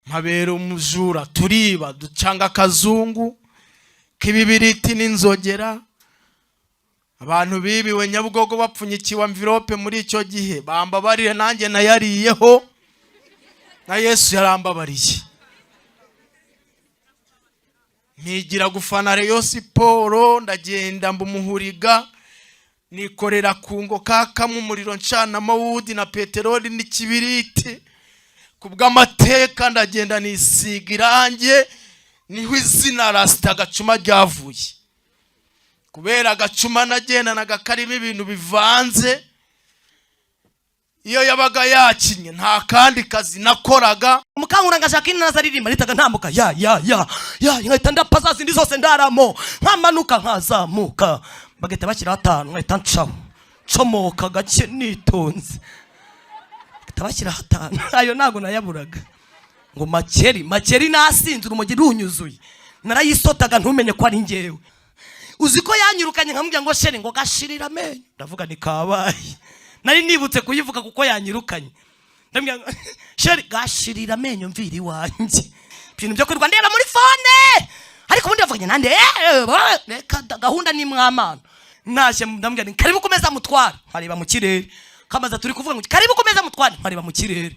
Mpabera umujura, turiba, ducanga akazungu k'ibibiriti n'inzogera. Abantu bibiwe Nyabugogo bapfunyikiwe enveloppe muri icyo gihe, bambabarire, nanjye nayariyeho, na Yesu yarambabariye. Mpigira gufana Rayon Sports, ndagenda mba umuhuriga, nikorera kungo kakamo umuriro, ncanamo wood na peteroli n'ikibiriti. Ku bw'amateka ndagenda nisiga irange, niho izina Rasita Gacuma ryavuye, kubera agacuma nagendanaga karimo ibintu bivanze. Iyo yabaga yakinye, nta kandi kazi nakoraga. Mukankuranga Jacqueline naza aririmba, nitaga ntambuka ya ya ya ya, nkahita ndapa za zindi zose, ndaramo, nkamanuka, nkazamuka, bagahita bashyiraho atanu, nkahita ncaho, ncomoka gake nitonze, bagahita bashyiraho atanu. Ayo ntabwo nayaburaga. Ngo makeri makeri, nasinze urumogi runyuzuye, narayisotaga ntumenye ko ari njyewe. Uzi ko yanyirukanye, nkamubwira ngo chéri, ngo gashirira amenyo. Ndavuga ni kabaye, nari nibutse kuyivuga kuko yanyirukanye. Ndamubwira ngo chéri, gashirira amenyo, mvira iwanjye, ibintu byo kwirirwa ndeba muri phone. Ariko ubundi bavuganye nande? Reka da, gahunda ni mwamana. Ntashye ndamubwira nti karibu ku meza mutware, nkareba mu kirere. Kamaza turi kuvuga ngo karibu ku meza mutware, nkareba mu kirere.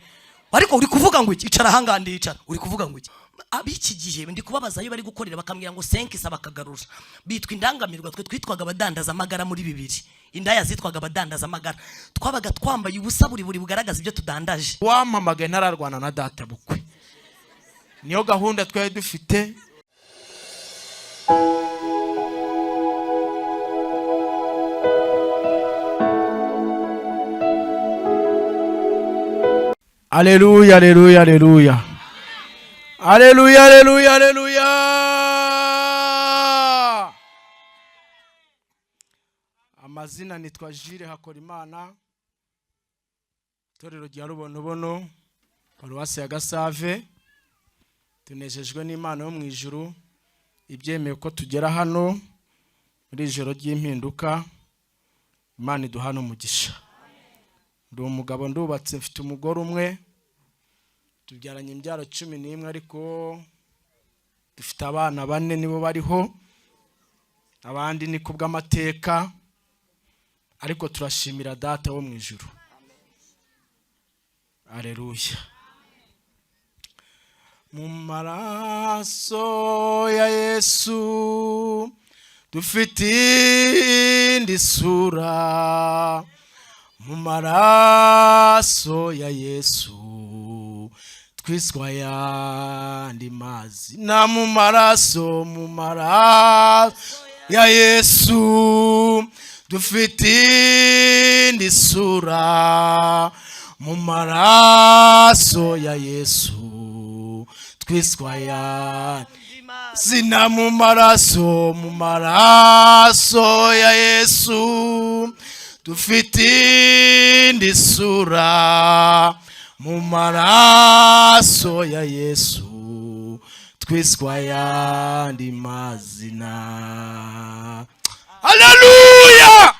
Ariko uri kuvuga ngo iki? Icara ahangaha, ndicara. Uri kuvuga ngo iki? Ab'iki gihe ndi kubabaza ayo bari gukorera, bakambwira ngo senkisa, bakagarura. Bitwa indangamirwa, twe twitwaga abadandaza amagara. Muri bibiri indaya zitwaga abadandaza amagara. Twabaga twambaye ubusa buri buri bugaragaza ibyo tudandaje. Wampamagaye ntararwana na data bukwe, niyo gahunda twari dufite. Aleluya, aleluya, aleluya, aleluya, aleluya, aleluya! Amazina nitwa Jire Hakorimana, itorero rya Rubonobono, paruwasi ya Gasave. Tunejejwe n'Imana yo mu ijuru ibyemeye ko tugera hano muri ijoro ry'impinduka. Imana iduha n'umugisha. Ndi umugabo, ndubatse, mfite umugore umwe, tubyaranye imbyaro 11, ariko dufite abana bane nibo bariho, abandi ni kubw'amateka. Ariko turashimira Data wo mu ijuru. Aleluya! Mu maraso ya Yesu dufite indi sura, mu maraso ya Yesu twiswa yandi mazina, mu maraso, mu maraso ya Yesu dufite indi sura, mu maraso ya Yesu twiswa yandi zina, mu maraso, mu maraso ya Yesu dufite indi sura, mu maraso ya Yesu twiswa yandi mazina. Haleluya!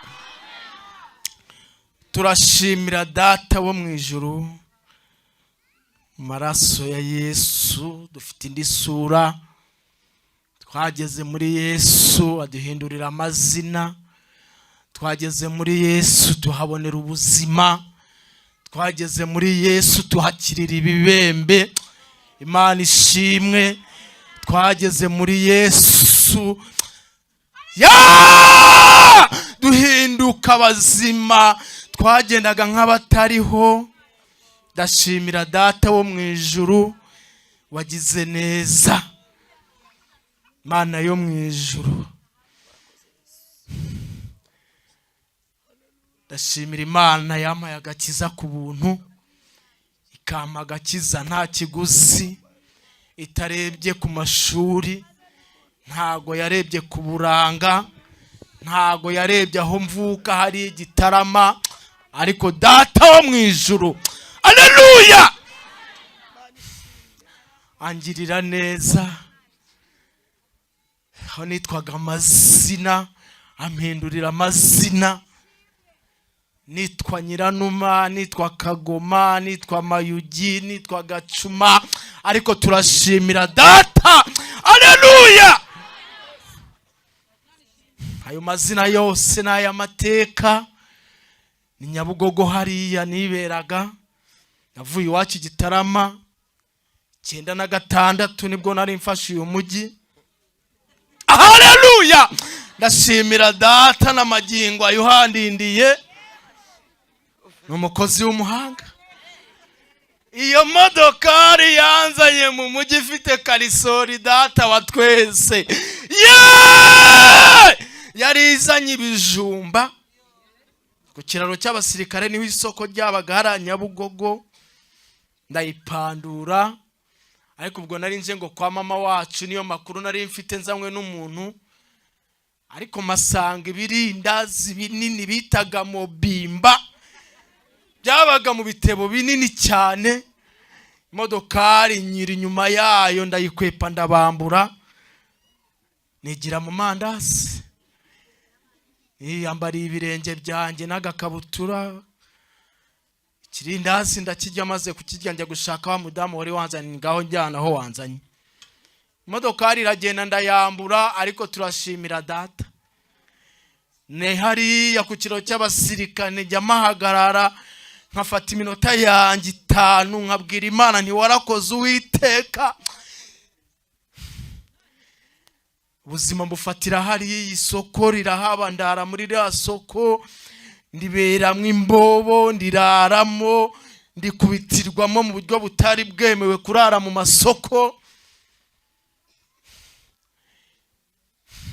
Turashimira Data wo mu ijuru, mu maraso ya Yesu dufite indi sura. Twageze muri Yesu aduhindurira amazina. Twageze muri Yesu tuhabonera ubuzima. Twageze muri Yesu tuhakirira ibibembe. Imana ishimwe. Twageze muri Yesu ya duhinduka abazima, twagendaga nk'abatariho. Ndashimira Data wo mu ijuru wagize neza. Mana yo mu ijuru, ndashimira Imana yampaye agakiza ku buntu, ikampa agakiza nta kiguzi, itarebye ku mashuri, ntago yarebye ku buranga, ntago yarebye aho mvuka hari igitarama. Ariko Data wo mu ijuru, aleluya, angirira neza. Aho nitwaga amazina ampindurira amazina. Nitwa Nyiranuma, nitwa Kagoma, nitwa Mayugi, nitwa Gacuma. Ariko turashimira Data, aleluya. Ayo mazina yose ni ay'amateka. Ni Nyabugogo hariya niberaga. Navuye iwacu Igitarama 96, nibwo nari mfashe uyu mujyi. Haleluya! Ndashimira Data n'amagingo ayuhandindiye, ni umukozi w'umuhanga. Iyo modokari yanzanye mu mujyi ifite karisori, Data wa twese. Yeee! Yari izanye ibijumba ku kiraro cy'abasirikare, niho isoko ryabaga hariya Nyabugogo. Ndayipandura, ariko ubwo nari nje ngo kwa mama wacu, niyo makuru nari mfite, nzanywe n'umuntu. Ariko masanga ibirindazi binini bitaga mobimba byabaga mu bitebo binini cyane. Imodokari nyiri inyuma yayo ndayikwepa, ndabambura, nigira mu mandazi, niyambariye ibirenge byanjye n'agakabutura. Ikirindazi ndakirya. Maze kukirya, njya gushaka wa mudamu wari wanzanye, ngaho njyana aho wanzanye. Imodokari iragenda, ndayambura. Ariko turashimira Data. Ni hariya ku kiro cy'abasirikare njya mpahagarara, nkafata iminota yanjye 5, nkabwira Imana ntiwarakoze Uwiteka. Ubuzima mbufatira hariya, isoko rirahaba, ndara muri ririya soko, ndiberamo imbobo, ndiraramo, ndikubitirwamo mu buryo butari bwemewe kurara mu masoko,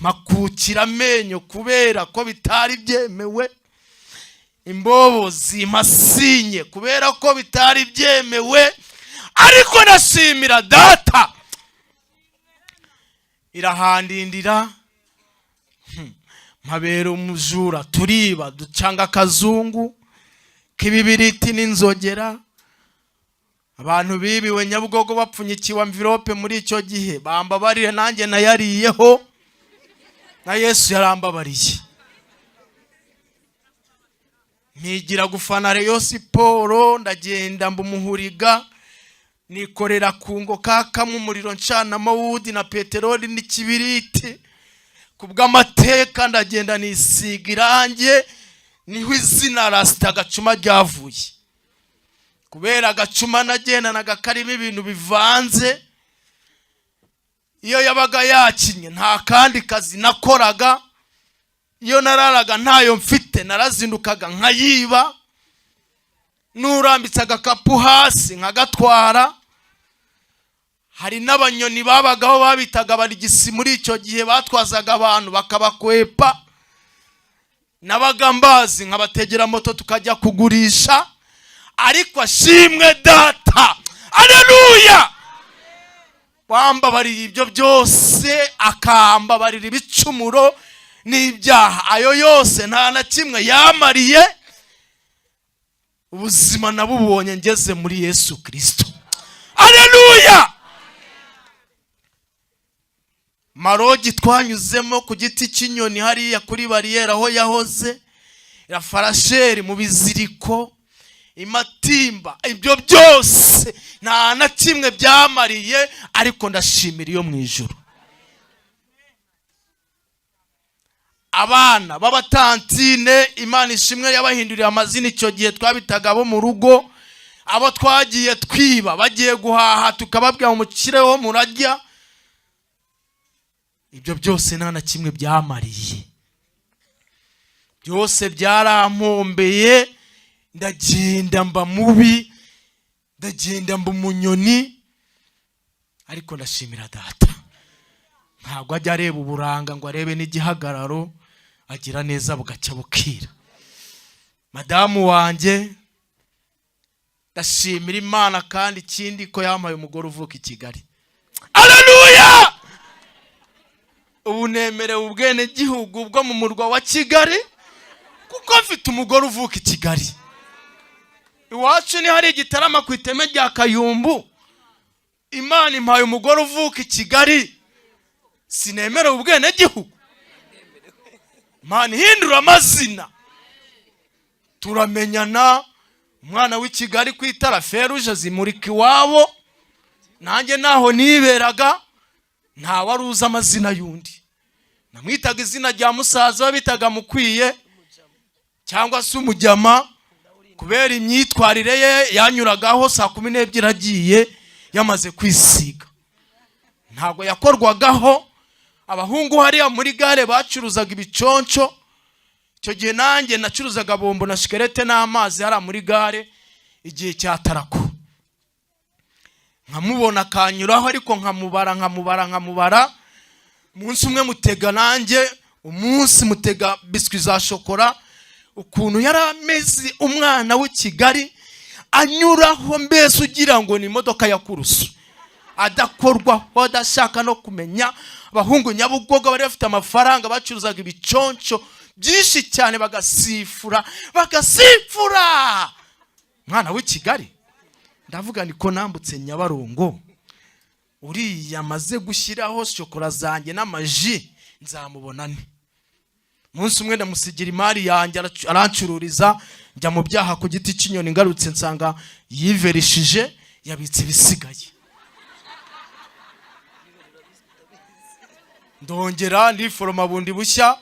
makukira amenyo kubera ko bitari byemewe, imbobo zimasinye kubera ko bitari byemewe. Ariko ndashimira Data, irahandindira. Mpabera umujura, turiba, ducanga akazungu k'ibibiriti n'inzogera. Abantu bibiwe Nyabugogo bapfunyikiwe amvirope muri icyo gihe bambabarire, nanjye nayariyeho, na Yesu yarambabariye. Mpigira gufana Rayon Sport, ndagenda mba umuhuriga, nikorera kungo kakamo umuriro, ncanamo wudi na peteroli n'ikibiriti. Ku bw'amateka ndagenda nisiga irange, niho izina Rasita Gacuma ryavuye, kubera agacuma nagendanaga karimo ibintu bivanze. Iyo yabaga yakinye, nta kandi kazi nakoraga. Iyo nararaga ntayo mfite, narazindukaga nkayiba, n'urambitse agakapu hasi nkagatwara. Hari n'abanyoni babagaho babitaga abarigisi muri icyo gihe, batwazaga abantu bakabakwepa. Nabaga mbazi, nkabategera moto tukajya kugurisha. Ariko ashimwe Data, aleluya, wambabariye ibyo byose, akambabarira ibicumuro n'ibyaha. Ayo yose nta na kimwe yamariye. Ubuzima nabubonye ngeze muri Yesu Kirisito, aleluya. Marogi twanyuzemo ku giti cy'inyoni hariya kuri bariyeri aho yahoze rafarasheri, mu biziriko, imatimba, ibyo byose nta na kimwe byamariye. Ariko ndashimira iyo mu ijuru. Abana b'abatantine, Imana ishimwe yabahinduriye amazina. Icyo gihe twabitaga abo mu rugo, abo twagiye twiba bagiye guhaha, tukababwira ngo mukireho murajya. Ibyo byose nta na kimwe byamariye, byose byarampombeye. Ndagenda mba mubi, ndagenda mba umunyoni. Ariko ndashimira Data, ntabwo ajya areba uburanga ngo arebe n'igihagararo, agira neza bugacya bukira. Madamu wanjye, ndashimira Imana kandi ikindi ko yampaye umugore uvuka i Kigali, aleluya. Ubu nemerewe ubwenegihugu bwo mu murwa wa Kigali kuko mfite umugore uvuka i Kigali. Iwacu ni hari Igitarama ku iteme rya Kayumbu. Imana impaye umugore uvuka i Kigali, sinemerewe ubwenegihugu? Imana ihindura amazina, turamenyana. Umwana w'i Kigali ku itara feruje zimurika iwabo. Nanjye naho niberaga, nta wari uzi amazina y'undi. Namwitaga izina rya musaza we bitaga Mukwiye cyangwa se Umujyama, kubera imyitwarire ye. Yanyuragaho saa 12 agiye yamaze kwisiga, ntabwo yakorwagaho. Abahungu hariya muri gare bacuruzaga ibiconco. Icyo gihe nanjye nacuruzaga bombo na shikarete n'amazi hariya muri gare igihe cya tarako. Nkamubona akanyuraho, ariko nkamubara, nkamubara, nkamubara. Umunsi umwe mutega, nanjye umunsi mutega biswi za shokora, ukuntu yari ameze, umwana w'i Kigali anyuraho mbese ugira ngo ni imodoka ya kurusu, adakorwaho, adashaka no kumenya. Abahungu Nyabugogo bari bafite amafaranga, bacuruzaga ibiconco byinshi cyane, bagasifura, bagasifura. Umwana w'i Kigali, ndavuga niko nambutse Nyabarongo, uriya amaze gushyiraho shokora zanjye n'amaji, nzamubona. Ni umunsi umwe ndamusigira imari yanjye, arancururiza, njya mu byaha ku giti cy'inyoni. Ngarutse nsanga yiverishije, yabitse ibisigaye. Ndongera ndiforoma bundi bushya,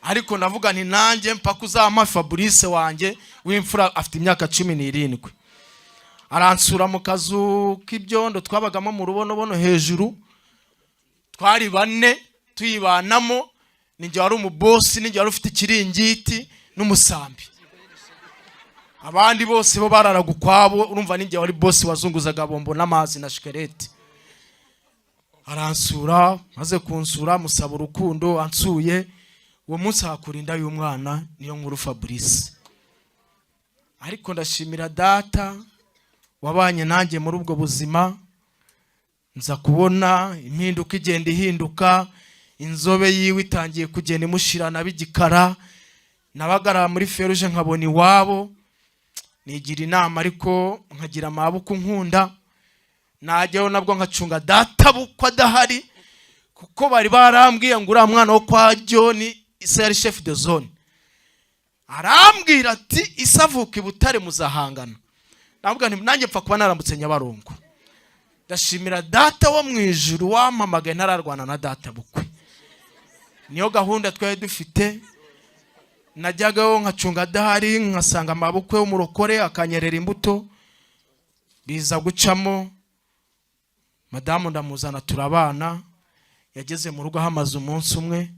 ariko ndavuga nti nanjye mpaka uzampa Fabrice wanjye w'imfura, afite imyaka 17. Aransura mu kazu k'ibyondo twabagamo mu Rubonobono hejuru. Twari bane tuyibanamo, ninjye wari umubosi, ninjye wari ufite ikiringiti n'umusambi. Abandi bose bo bararaga ukwabo. Urumva ninjye wari bosi, wazunguzaga bombo n'amazi na shikarete. Aransura, maze kunsura musaba urukundo. Ansuye uwo munsi hakura inda y'umwana, niyo nkuru Fabrice. Ariko ndashimira data wabanye nanjye muri ubwo buzima. Nza kubona impinduka igenda ihinduka, inzobe yiwe itangiye kugenda imushirana b'igikara. Nabagara muri feruje nkabona iwabo, nigira inama, ariko nkagira amaboko nkunda najyayo nabwo nkacunga data bukwe adahari, kuko bari barambwiye ngo uriya mwana wo kwa John, ise yari chef de zone, arambwira ati ise avuka i Butare, muzahangana. Ndavuga nti nanjye mpfa kuba narambutse Nyabarongo. Ndashimira data wo mu ijuru wampamagaye ntararwana na data bukwe. Niyo gahunda twari dufite. Najyagaho nkacunga adahari, nkasanga amabukwe w'umurokore akanyerera imbuto. Biza gucamo, madamu ndamuzana, turabana. Yageze mu rugo ahamaze umunsi umwe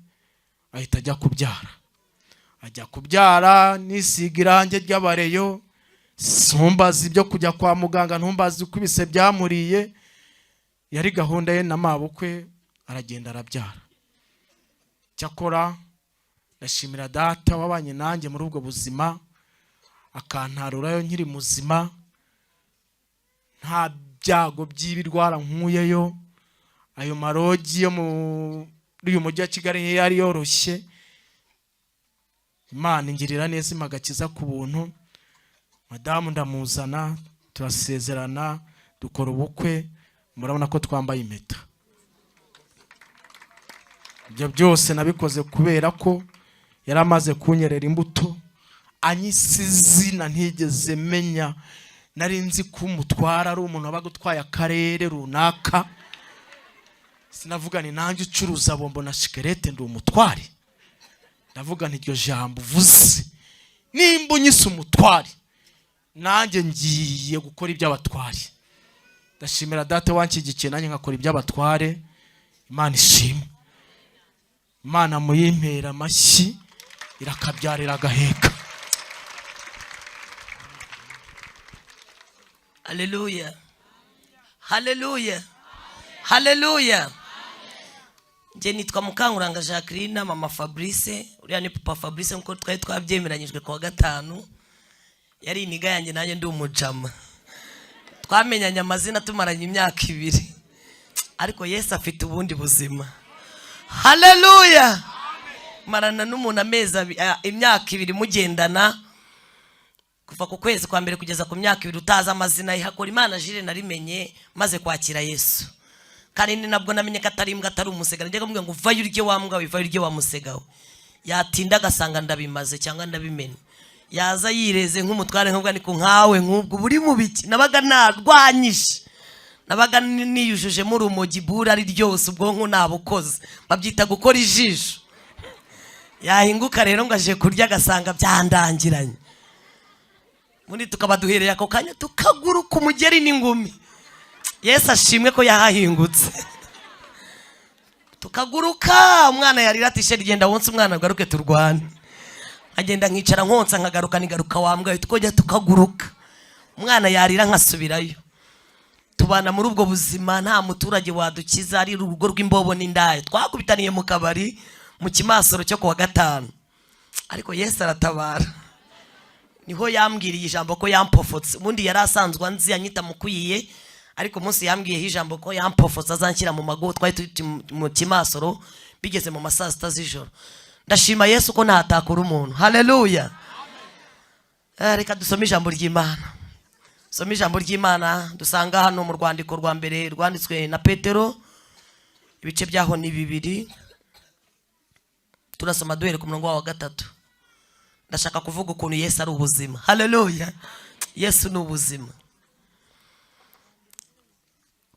ahita ajya kubyara. Ajya kubyara nisiga irangi ry'abareyo. Ntumbaze ibyo kujya kwa muganga, ntumbaze uko ibise byamuriye, yari gahunda ye na mabukwe. Aragenda arabyara. Cyakora ndashimira data wabanye nanjye muri ubwo buzima, akantarurayo nkiri muzima, nta byago by'ibirwara nkuyeyo. Ayo marogi yo muri uyu mujyi wa Kigali yari yoroshye. Imana ingirira neza, impa agakiza ku buntu. Madamu ndamuzana, turasezerana, dukora ubukwe, murabona ko twambaye impeta. Ibyo byose nabikoze kubera ko yari amaze kunyerera imbuto, anyise izina ntigeze menya. Nari nzi ko umutwara ari umuntu wabaga utwaye akarere runaka. Sinavuga ni nanjye ucuruza bombo na shikarete ndi umutware? Ndavuga nti iryo jambo uvuze, nimba unyise umutware, nanjye ngiye gukora iby'abatware. Ndashimira data wanshyigikiye, nanjye nkakora iby'abatware. Imana ishimwe, Imana muyimpera amashyi, irakabyarira agaheka. Haleluya, haleluya, haleluya! Njye nitwa Mukankuranga Jacqueline, mama Fabrice. Uriya ni papa Fabrice, nkuko twari twabyemeranyijwe ku wa gatanu. Yari iniga yanjye, nanjye ndi umujama. Twamenyanye amazina tumaranye imyaka 2, ariko Yesu afite ubundi buzima. Haleluya! Marana n'umuntu amezi imyaka 2 mugendana, kuva ku kwezi kwa mbere kugeza ku myaka 2, utazi amazina ye. Hakora Imana Jire narimenye maze kwakira Yesu, kandi ni nabwo namenye ko atari imbwa, atari umusega. Najyaga mubwira ngo vayo urye wa mbwa we, vayo urye wa musega we. Yatinda agasanga ndabimaze cyangwa ndabimena, yaza yireze nk'umutware, nk'ubwo niko nkawe nk'ubwo buri mu biki. Nabaga narwanyije, Nabaga niyujujemo urumogi, bura ari ryose, ubwonko nabukoze, babyita gukora ijisho. Yahinguka rero ngo aje kurya, agasanga byandangiranye muri, tukaba duhereye ako kanya tukaguruka umugeri n'ingumi. Yesu ashimwe ko yahahingutse. Tukaguruka, umwana yarira ati: "Chéri, genda wonse umwana, ugaruke turwane." Nkagenda nkicara nkonsa, nkagaruka, nigaruka wambwaye, tukojya tukaguruka. Umwana yarira nkasubirayo. Tubana muri ubwo buzima, nta muturage wadukiza, ari urugo rw'imbobo n'indaya. Twakubitaniye mu kabari mu kimasoro cyo kuwa gatanu, ariko Yesu aratabara. Niho yambwiriye ijambo ko yampofotse. Ubundi yari asanzwe anzi, anyita mukwiye, ariko umunsi yambwiyeho ijambo ko yampofotse, azanshyira mu mago. Twari turi mu kimasoro, bigeze mu ma saa sita z'ijoro. Ndashima Yesu ko ntatakura umuntu. Haleluya! Reka dusome ijambo ry'Imana. Soma ijambo ry'Imana dusanga hano mu rwandiko rwa mbere rwanditswe na Petero, ibice byaho ni bibiri. Turasoma duhere ku murongo wa gatatu. Ndashaka kuvuga ukuntu Yesu ari ubuzima. Haleluya! Yesu ni ubuzima.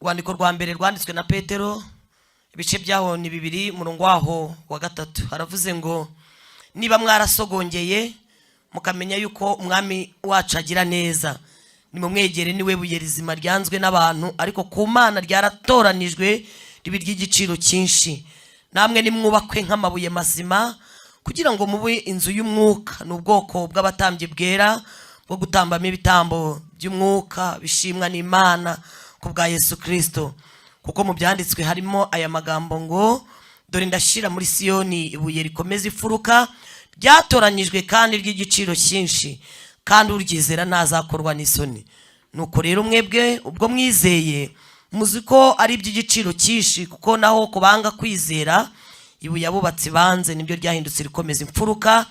Urwandiko rwa mbere rwanditswe na Petero, ibice byaho ni bibiri, umurongo waho wa gatatu, haravuze ngo: "Niba mwarasogongeye mukamenya yuko Umwami wacu agira neza, nimumwegere. Niwe buye rizima ryanzwe n'abantu, ariko ku Mana ryaratoranijwe, riba iry'igiciro cyinshi. Namwe nimwubakwe nk'amabuye mazima, kugira ngo mube inzu y'umwuka, ni ubwoko bw'abatambyi bwera bwo gutambamo ibitambo by'umwuka bishimwa n'Imana ku bwa Yesu Kirisito. Kuko mu byanditswe harimo aya magambo ngo: 'Dore ndashyira muri Siyoni ibuye rikomeza imfuruka, ryatoranyijwe kandi ry'igiciro cyinshi, kandi uryizera ntazakorwa n'isoni.' Nuko rero mwebwe ubwo mwizeye, muzi ko ari iby'igiciro cyinshi. Kuko naho kubanga kwizera, ibuye abubatsi banze nibyo ryahindutse rikomeza imfuruka,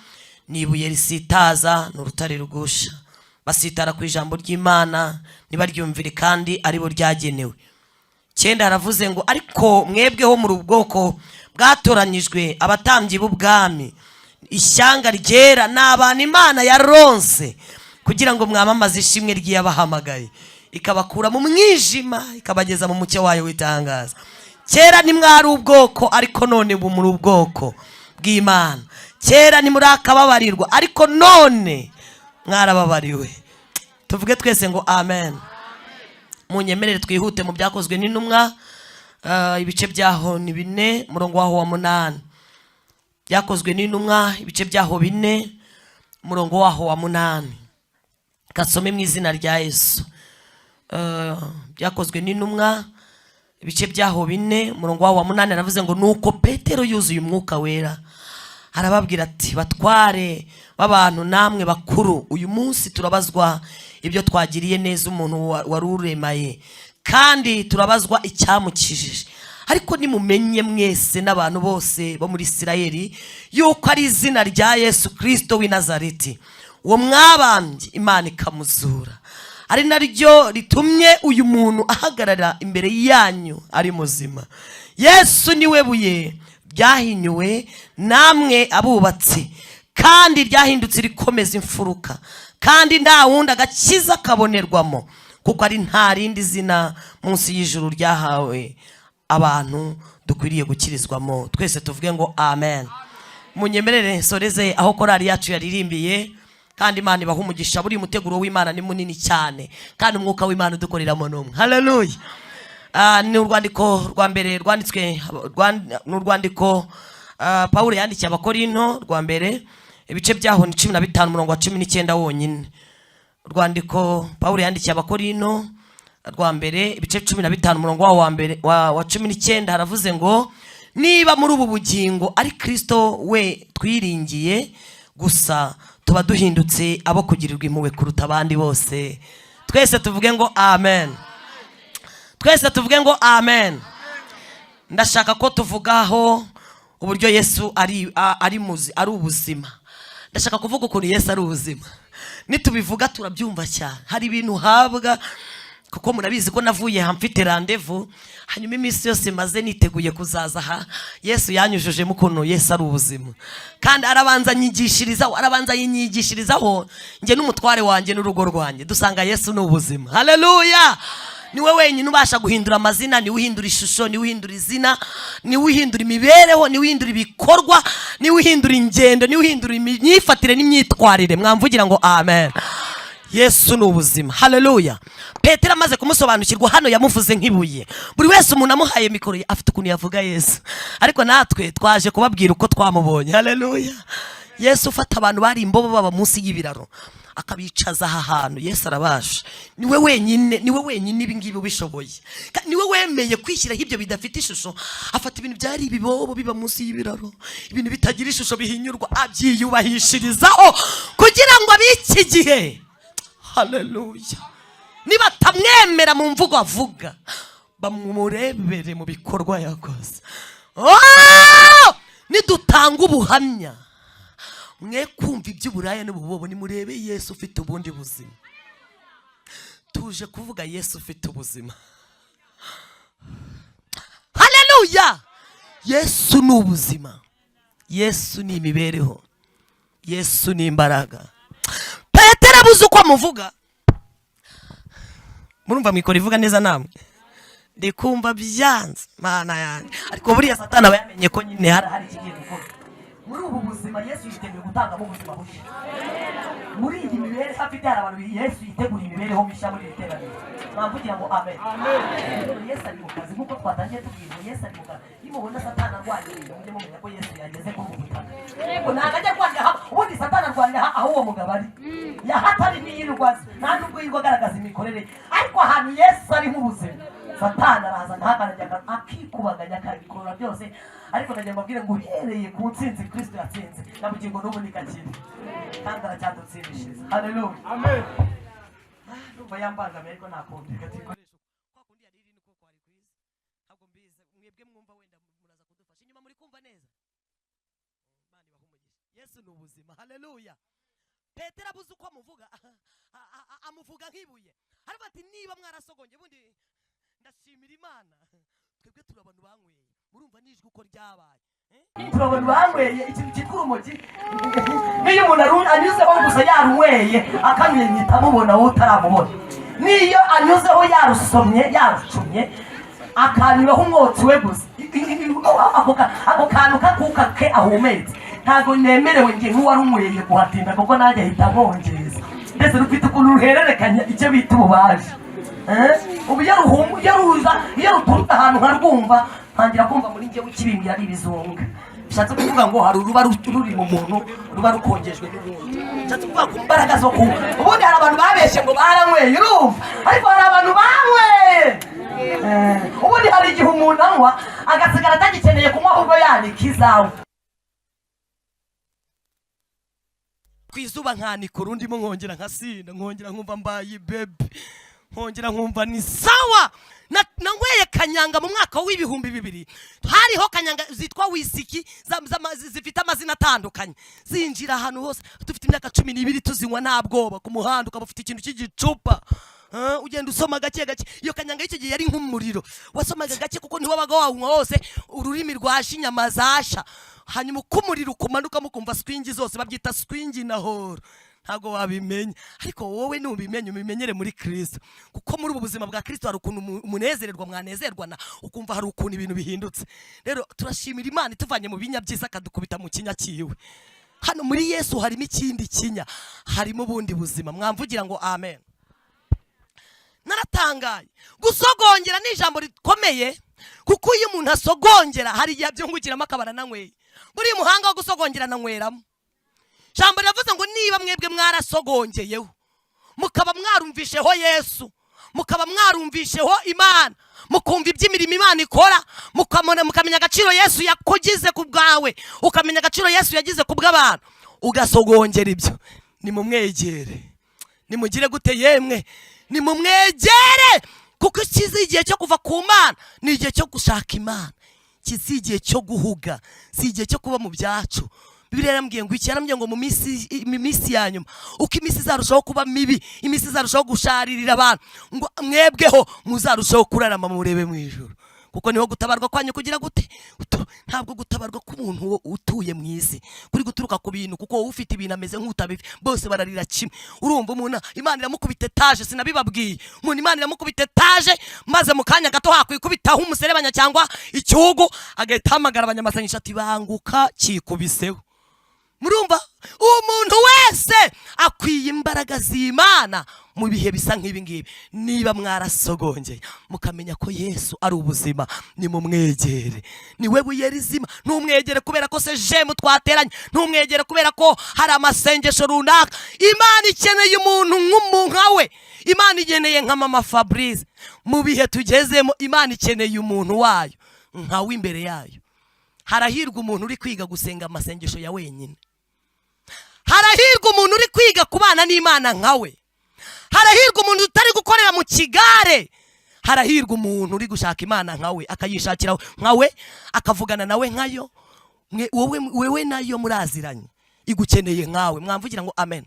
ni ibuye risitaza, ni urutare rugusha. Basitara ku ijambo ry'Imana ntibaryumvire, kandi aribo ryagenewe." Cyenda haravuze ngo: "Ariko mwebweho muri ubwoko bwatoranyijwe, abatambyi b'ubwami, ishyanga ryera, ni abantu Imana yaronse, kugira ngo mwamamaze ishimwe ry'iyabahamagaye ikabakura mu mwijima ikabageza mu mucyo wayo w'itangaza. Kera ntimwari ubwoko, ariko none ubu muri ubwoko bw'Imana. Kera ntimurakababarirwa, ariko none mwarababariwe." Tuvuge twese ngo amen. Munyemerere twihute mu Byakozwe n'Intumwa, ibice byaho ni bine, umurongo waho wa munani. Byakozwe n'Intumwa, ibice byaho bine, umurongo waho wa munani. Kasome mu izina rya Yesu. Byakozwe n'Intumwa, ibice byaho bine, umurongo waho wa munani, aravuze ngo: "Nuko Petero yuzuye Umwuka Wera arababwira ati: 'Batware b'abantu namwe bakuru, uyu munsi turabazwa ibyo twagiriye neza umuntu wari uremaye, kandi turabazwa icyamukijije. Ariko nimumenye mwese n'abantu bose bo muri Isirayeli yuko ari izina rya Yesu Kirisito w'i Nazareti, uwo mwabambye Imana ikamuzura, ari naryo ritumye uyu muntu ahagarara imbere yanyu ari muzima. Yesu niwe buye ryahinyuwe namwe abubatsi, kandi ryahindutse rikomeza imfuruka. Kandi nta wundi agakiza kabonerwamo, kuko ari nta rindi zina munsi y'ijuru ryahawe abantu dukwiriye gukirizwamo." Twese tuvuge ngo amen. Munyemerere nsoreze aho korali yacu yaririmbiye, kandi Imana ibaha umugisha. Buri muteguro w'Imana ni munini cyane, kandi Umwuka w'Imana udukoreramo n'umwe. Haleluya! Ni urwandiko rwa mbere rwanditswe ni urwandiko Pawulo yandikiye Abakorinto rwa mbere, ibice byaho ni 15, umurongo wa 19 wonyine. Urwandiko Pawulo yandikiye Abakorinto rwa mbere, ibice 15, umurongo wawo wa mbere wa 19, haravuze ngo: "Niba muri ubu bugingo ari Kristo we twiringiye gusa, tuba duhindutse abo kugirirwa impuhwe kuruta abandi bose." Twese tuvuge ngo amen. Twese tuvuge ngo amen. Ndashaka ko tuvugaho uburyo Yesu ari muzi, ari ubuzima. Ndashaka kuvuga ukuntu Yesu ari ubuzima. Nitubivuga turabyumva cyane. Hari ibintu uhabwa, kuko murabizi ko navuye aha mfite rendez-vous, hanyuma iminsi yose maze niteguye kuzaza aha, Yesu yanyujujemo ukuntu Yesu ari ubuzima, kandi arabanza anyigishirizaho, arabanza yinyigishirizaho njye n'umutware wanjye n'urugo rwanjye, dusanga Yesu ni ubuzima. Haleluya! Niwe wenyine ubasha guhindura amazina, niwe uhindura ishusho, niwe uhindura izina, niwe uhindura imibereho, niwe uhindura ibikorwa, niwe uhindura ingendo, niwe uhindura imyifatire n'imyitwarire. Mwamvugira ngo amen. Yesu ni ubuzima. Haleluya. Petero amaze kumusobanukirwa, hano yamuvuze nk'ibuye. Buri wese umuntu amuhaye mikoro ye afite ukuntu yavuga Yesu, ariko natwe twaje kubabwira uko twamubonye. Haleluya. Yesu ufata abantu bari imbobo, baba munsi y'ibiraro, akabicaza aha hantu. Yesu arabasha. Niwe wenyine, niwe wenyine ibi ngibi ubishoboye. Niwe wemeye kwishyiraho ibyo bidafite ishusho, afata ibintu byari ibibobo biba munsi y'ibiraro, ibintu bitagira ishusho, bihinyurwa, abyiyubahishirizaho kugira ngo ab'iki gihe, haleluya, nibatamwemera mu mvugo avuga, bamurebere mu bikorwa yakoze. Oh! Nidutanga ubuhamya, mwe kumva iby'uburaya n'ububobo, nimurebe Yesu ufite ubundi buzima. Tuje kuvuga Yesu ufite ubuzima. Haleluya. Yesu ni ubuzima, Yesu ni imibereho, Yesu ni imbaraga. Petero abuze uko amuvuga. Murumva mikoro ivuga neza namwe? Ndi kumva byanze, Mana yanjye. Ariko buriya Satani aba yamenye ko nyine hari ikigiye gukorwa muri ubu buzima. Yesu yiteguye gutangamo ubuzima bushya muri iyi mibereho afite. Hari abantu Yesu yitegura imibereho mishya muri iri teraniro. Mwamvugira ngo amen. Rero Yesu ari mu kazi, nk'uko twatangiye tubwira ngo Yesu ari mu kazi. Nimubona Satani arwanya ibintu, mujye mumenya ko Yesu yageze kuri ubu butaka. Yego, ntabwo ajya arwanira aha. Ubundi Satani arwanira aha aho uwo mugabo ari. Yahatari ntiyirirwa azi, nta nubwo yirirwa agaragaza imikorere ye. Ariko ahantu Yesu ari nk'ubuzima, Satani araza agahagarara, akikubaganya, akabikorora byose. Ariko ndagira ngo mbabwire ngo uhereye ku ntsinzi Kristo yatsinze, na bugingo n'ubu nikakiri, kandi aracyadutsindishiriza. Haleluya. Amen. Ndumva yambangamiye, ariko nta kundi, reka tuyikoreshe kwa kundi yari iri, niko kwari kwiza. Ntabwo mbizi, mwebwe mwumva wenda muraza kudufasha inyuma. Muri kumva neza? Imana ibahe umugisha. Yesu ni ubuzima. Haleluya. Petero abuze uko amuvuga, amuvuga nk'ibuye. Haravuga ati: "Niba mwarasogonye." Ubundi ndashimira Imana, twebwe turi abantu banyweye. Murumva nijwi uko ryabaye, eh? Turi abantu banyweye ikintu cyitwa urumogi. Niyo umuntu anyuzeho gusa yarunyweye, akamwenyita, amubona wowe utaramubona, niyo anyuzeho yarusomye, yarucumye, akanyuraho umwotsi we gusa, ako kantu kakuka ke ahumetse, ntabwo nemerewe njye nk'uwarunyweye kuhatinda, kuko nanjye ahita nkongeza. Ndetse rufite ukuntu ruhererekanya icyo bita ububaji. Eh? Ubu iyo iyo ruza, iyo ruturutse ahantu nkarwumva, ntangira kumva muri njyewe ikibimbira ari ibizunga. Bishatse kuvuga ngo hari uruba ruri mu muntu, ruba rukongejwe n'ubundi. Bishatse kuvuga ku mbaraga zo kunywa. Ubundi hari abantu babeshye ngo baranyweye, urumva, ariko hari abantu banyweye. Ubundi hari igihe umuntu anywa agasigara atagikeneye kunywa, ahubwo yanika izawe ku izuba, nkanika urundimo, nkongera nkasinda, nkongera nkumva mbaye bebe, nkongera nkumva ni sawa. Nanyweye kanyanga mu mwaka w'2000. Hariho kanyanga zitwa wisiki zifite amazina atandukanye, zinjira ahantu hose. Dufite imyaka 12, tuzinywa nta bwoba. Ku muhanda ukaba ufite ikintu cy'igicupa. Ugenda usoma gake gake. Iyo kanyanga y'icyo gihe yari nk'umuriro. Wasomaga gake kuko ntiwabaga wawunywa wose, ururimi rwasha, inyama zasha. Hanyuma uko umuriro ukumanukamo, ukumva swingi zose, babyita swingi na horo, ntabwo wabimenya. Ariko wowe nubimenya, ubimenyere muri Kristo, kuko muri ubu buzima bwa Kristo hari ukuntu umunezererwa, mwanezerwana, ukumva hari ukuntu ibintu bihindutse. Rero turashimira Imana ituvanye mu binya byiza, akadukubita mu kinya cyiwe. Hano muri Yesu harimo ikindi kinya, harimo ubundi buzima. Mwamvugira ngo amen. Naratangaye. Gusogongera ni ijambo rikomeye, kuko iyo umuntu asogongera hari igihe abyungukiramo, akaba arananyweye. Buriya umuhanga wo gusogongera ananyweramo. Ijambo riravuze ngo niba mwebwe mwarasogongeyeho, mukaba mwarumvisheho Yesu, mukaba mwarumvisheho Imana, mukumva iby'imirimo Imana ikora, mukamenya agaciro Yesu yakugize ku bwawe, ukamenya agaciro Yesu yagize ku bw'abantu, ugasogongera ibyo, nimumwegere. Nimugire gute yemwe? Nimumwegere, kuko ikizi igihe cyo kuva ku Mana ni igihe cyo gushaka Imana. Iki si igihe cyo guhuga, si igihe cyo kuba mu byacu. Bibiliya yarambwiye ngo iki? Yarambwiye ngo mu minsi ya nyuma, uko iminsi izarushaho kuba mibi, iminsi izarushaho gusharirira abantu, ngo mwebweho muzarushaho kurarama murebe mu ijuru. Kuko Kuko niho gutabarwa kwanyu kugira gute? Ntabwo gutabarwa k'umuntu utuye mu isi kuri guturuka ku bintu, kuko wowe ufite ibintu ameze nk'utabifite, bose bararira kimwe. Urumva umuntu Imana iramukubita etaje, sinabibabwiye? Umuntu Imana iramukubita etaje, maze mu kanya gato hakwikubitaho umuserebanya cyangwa icyugu, agahita ahamagara abanyamasengesho ati: "Banguka, kikubiseho." Murumva, umuntu wese akwiye imbaraga z'Imana mu bihe bisa nk'ibi ngibi. Niba mwarasogongeye mukamenya ko Yesu ari ubuzima, nimumwegere, niwe buye rizima. Ntumwegere kubera ko sejemu twateranye, ntumwegere kubera ko hari amasengesho runaka. Imana ikeneye umuntu nkawe. Imana ikeneye nka mama Fabrice. Mu bihe tugezemo, Imana ikeneye umuntu wayo nkawe imbere yayo. Harahirwa umuntu uri kwiga gusenga amasengesho ya wenyine. Harahirwa umuntu uri kwiga kubana n'Imana nkawe. Harahirwa umuntu utari gukorera mu kigare. Harahirwa umuntu uri gushaka Imana nkawe, akayishakira nkawe, akavugana nawe nkayo. Wowe, wewe nayo muraziranye, igukeneye nkawe. Mwamvugira ngo amen.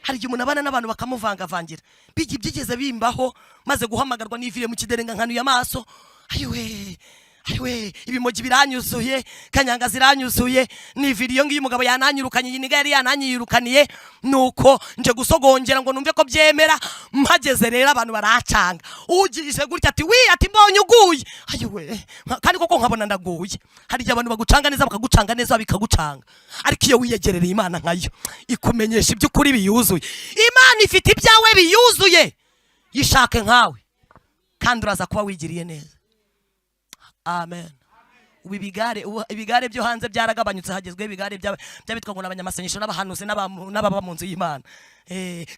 Hari igihe umuntu abana n'abantu bakamuvangavangira. Byigeze bimbaho, maze guhamagarwa niviriye mu kiderenga, nkanuye amaso, ayiwe ayiwe, ibimogi biranyuzuye, kanyanga ziranyuzuye, niviriye iyo ngiyo, umugabo yananyirukanye, iyi niga yari yananyirukaniye. Nuko nje gusogongera ngo numve ko byemera. Mpageze rero abantu baracanga, ugirije gutya ati: "Wi," ati: "Mbonye uguye." Ayiwe, kandi koko nkabona ndaguye. Hari igihe abantu bagucanga neza, bakagucanga neza, bikagucanga, ariko iyo wiyegerereye Imana nkayo, ikumenyesha iby'ukuri biyuzuye. Imana ifite ibyawe biyuzuye, yishake nkawe, kandi uraza kuba wigiriye neza. Amen. Ubu ibigare byo hanze byaragabanyutse, hagezweho ibigare by'abitwa ngo n'abanyamasengesho n'abahanuzi n'ababa mu nzu y'Imana.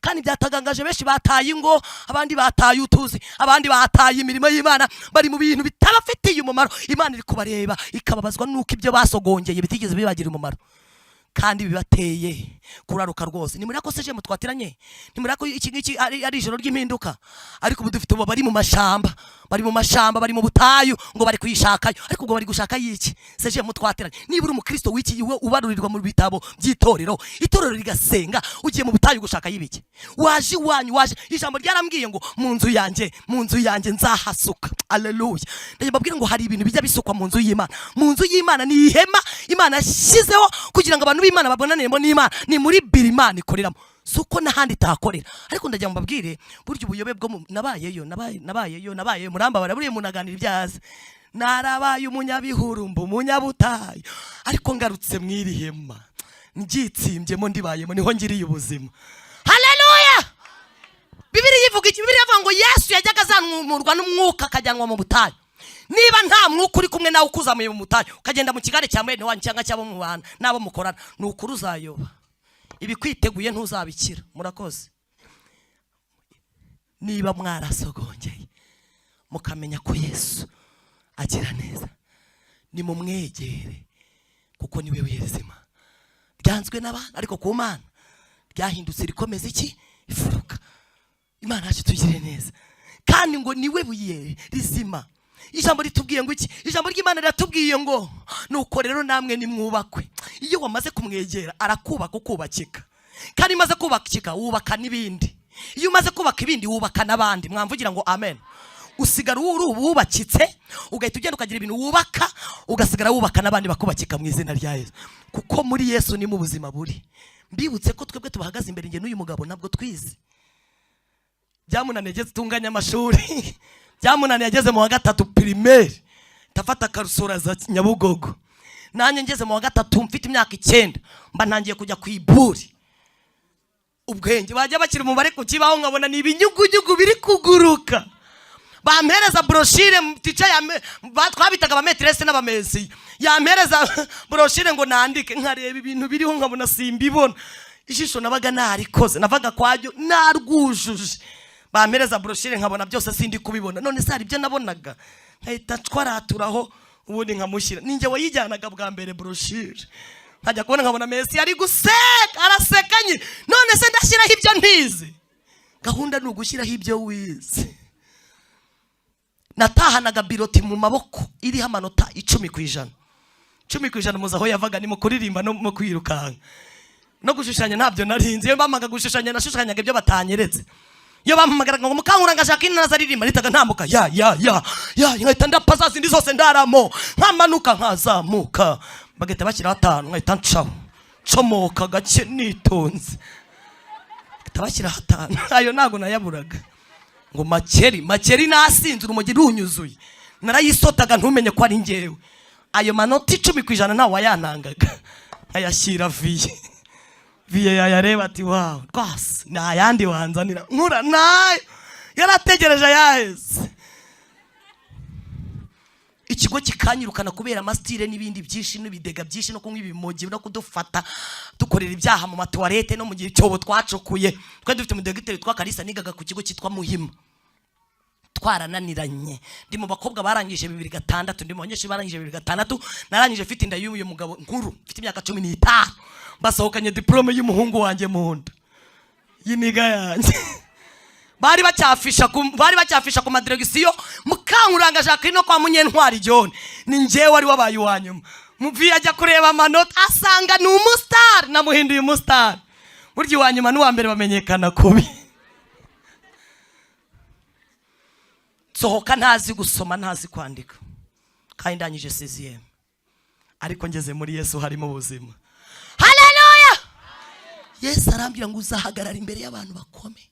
Kandi byatagangaje benshi, bataye ingo, abandi bataye utuzi, abandi bataye imirimo y'Imana, bari mu bintu bitabafitiye umumaro. Imana iri kubareba ikababazwa n'uko ibyo basogongeye bitigeze bibagira umumaro kandi bibateye kuraruka rwose. Ni muri ako seje mutwatiranye, ni muri ako iki ngiki ari ijoro ry'impinduka. Ariko ubu dufite ubu bari mu mashamba, bari mu mashamba, bari mu butayu, ngo bari kuyishakayo. Ariko ubwo bari gushaka yiki? Seje mutwatiranye, niba uri umukristo w'iki, iwe ubarurirwa mu bitabo by'itorero, itorero rigasenga, ugiye mu butayu gushaka y'ibiki? Waje iwanyu, waje. Ijambo ryarambwiye ngo mu nzu yanjye, mu nzu yanjye nzahasuka. Aleluya! Ndagira mbabwire ngo hari ibintu bijya bisukwa mu nzu y'Imana. Mu nzu y'Imana ni ihema Imana yashyizeho kugira ngo abantu b'Imana babonaniremo n'Imana. Ni muri biri Imana ikoreramo, si uko n'ahandi itahakorera. Ariko ndagira ngo mbabwire, burya ubuyobe bwo nabayeyo, nabayeyo, nabayeyo, murambabara. Buriya umuntu aganira ibyo azi. Narabaye umunyabihuru, mba umunyabutayu, ariko ngarutse mu iri hema ndyitsimbyemo, ndibayemo, niho ngiriye ubuzima. Haleluya! Bibiliya ivuga iki? Bibiliya ivuga ngo Yesu yajyaga azamurwa n'umwuka akajyanwa mu butayu. Niba nta mwuka uri kumwe nawe ukuzamuye mu butayu, ukagenda mu kigare cya mwene wanyu cyangwa cy'abo mubana n'abo mukorana, ni ukuri uzayoba, ibikwiteguye ntuzabikira. Murakoze. Niba mwarasogongeye mukamenya ko Yesu agira neza, nimumwegere, kuko niwe w'izima ryanzwe n'abantu, ariko ku Mana ryahindutse rikomeza iki? Ifuruka. Imana yacu tugire neza. Kandi ngo niwe buye rizima. Ijambo ritubwiye ngo iki? Ijambo ry'Imana riratubwiye ngo: "Nuko rero namwe nimwubakwe." Iyo wamaze kumwegera, arakubaka, ukubakika, kandi umaze kubakika wubaka n'ibindi. Iyo umaze kubaka ibindi, wubaka n'abandi. Mwamvugira ngo amen. Usigara uri wubakitse, ugahita ugenda ukagira ibintu wubaka, ugasigara wubaka n'abandi bakubakika mu izina rya Yesu, kuko muri Yesu ni mu buzima buri. Mbibutse ko twebwe tubahagaze imbere, njye n'uyu mugabo, ntabwo twize. Byamunaniye ageze tunganya amashuri, byamunaniye ageze mu wa gatatu primaire, ndafata akarusura za Nyabugogo. Nanjye ngeze mu wa gatatu mfite imyaka 9, mba ntangiye kujya ku iburi. Ubwenge bajya bashyira umubare ku kibaho, nkabona ni ibinyugunyugu biri kuguruka. Bampereza brochure, tica twabitaga abametirese n'abamesiye, yampereza brochure ngo nandike, nkareba ibintu biriho nkabona simbibona. Ijisho nabaga narikoze, navaga kwajyo narwujuje. Bampereza brochure nkabona byose sindi kubibona. None se hari ibyo nabonaga nkahita twaraturaho, ubundi nkamushyira. Ninjye wayijyanaga bwa mbere brochure, nkajya kubona nkabona mesi ari guseka, araseka nyine. None se ndashyiraho ibyo ntizi? Gahunda ni ugushyiraho ibyo wize. Natahanaga bulletin mu maboko iriho amanota 10%. 10% muzi aho yavaga? Ni mu kuririmba no mu kwirukanka no gushushanya. Ntabyo narinzi. Iyo bamaga gushushanya, nashushanyaga ibyo batanyeretse. Iyo bampamagaraga ngo Mukankuranga Jacqueline naza aririmba, nahitaga ntambuka ya ya ya ya, nkahita ndapa za zindi zose ndaramo, nkamanuka nkazamuka, bagahita bashyiraho atanu, nkahita ncaho ncomoka gake nitonze, bagahita bashyiraho atanu. Ayo ntabwo nayaburaga. Ngo makeri makeri, nasinze urumogi runyuzuye, narayisotaga ntumenye ko ari njyewe. Ayo manota 10% ntawe wayantangaga, nkayashyira vieux. Vieux yayareba ati: "Wow, rwose nta yandi wanzanira nkura nayo." Yarategereje ayaheze. Ikigo kikanyirukana kubera amasitire n'ibindi byinshi n'ibidega byinshi no kunywa ibimogi no kudufata dukorera ibyaha mu matuwarete no mu gihe cyobo twacukuye. Twari dufite umudogiteri witwa Kalisa, nigaga ku kigo cyitwa Muhima. Twarananiranye. Ndi mu bakobwa barangije 2006, ndi mu banyeshuri barangije 2006. Narangije mfite inda y'uyu mugabo nkuru, mfite imyaka 15, basohokanye diplôme y'umuhungu wanjye mu nda y'iniga yanjye. Bari bacyafisha ku madiregisiyo Mukankuranga Jacqueline no kwa Munyentwari John. Ni njyewe wari wabaye uwa nyuma. Muvi ajya kureba amanota asanga ni umusitari, namuhinduye umusitari. Burya uwa nyuma n'uwa mbere bamenyekana kubi. Nsohoka ntazi gusoma, ntazi kwandika, kandi ndangije sixième. Ariko ngeze muri Yesu harimo ubuzima. Haleluya! Yesu arambwira ngo uzahagarara imbere y'abantu bakome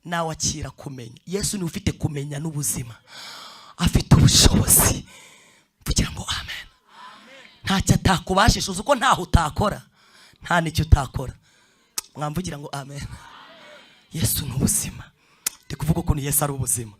nawe akira kumenya. Yesu niwe ufite kumenya n'ubuzima, afite ubushobozi. Kugira ngo amen. Ntacyo atakubashisha. Uzi ko ntaho utakora, nta n'icyo utakora. Mwamvugira ngo amen. Yesu ni ubuzima. Ndi kuvuga ukuntu Yesu ari ubuzima.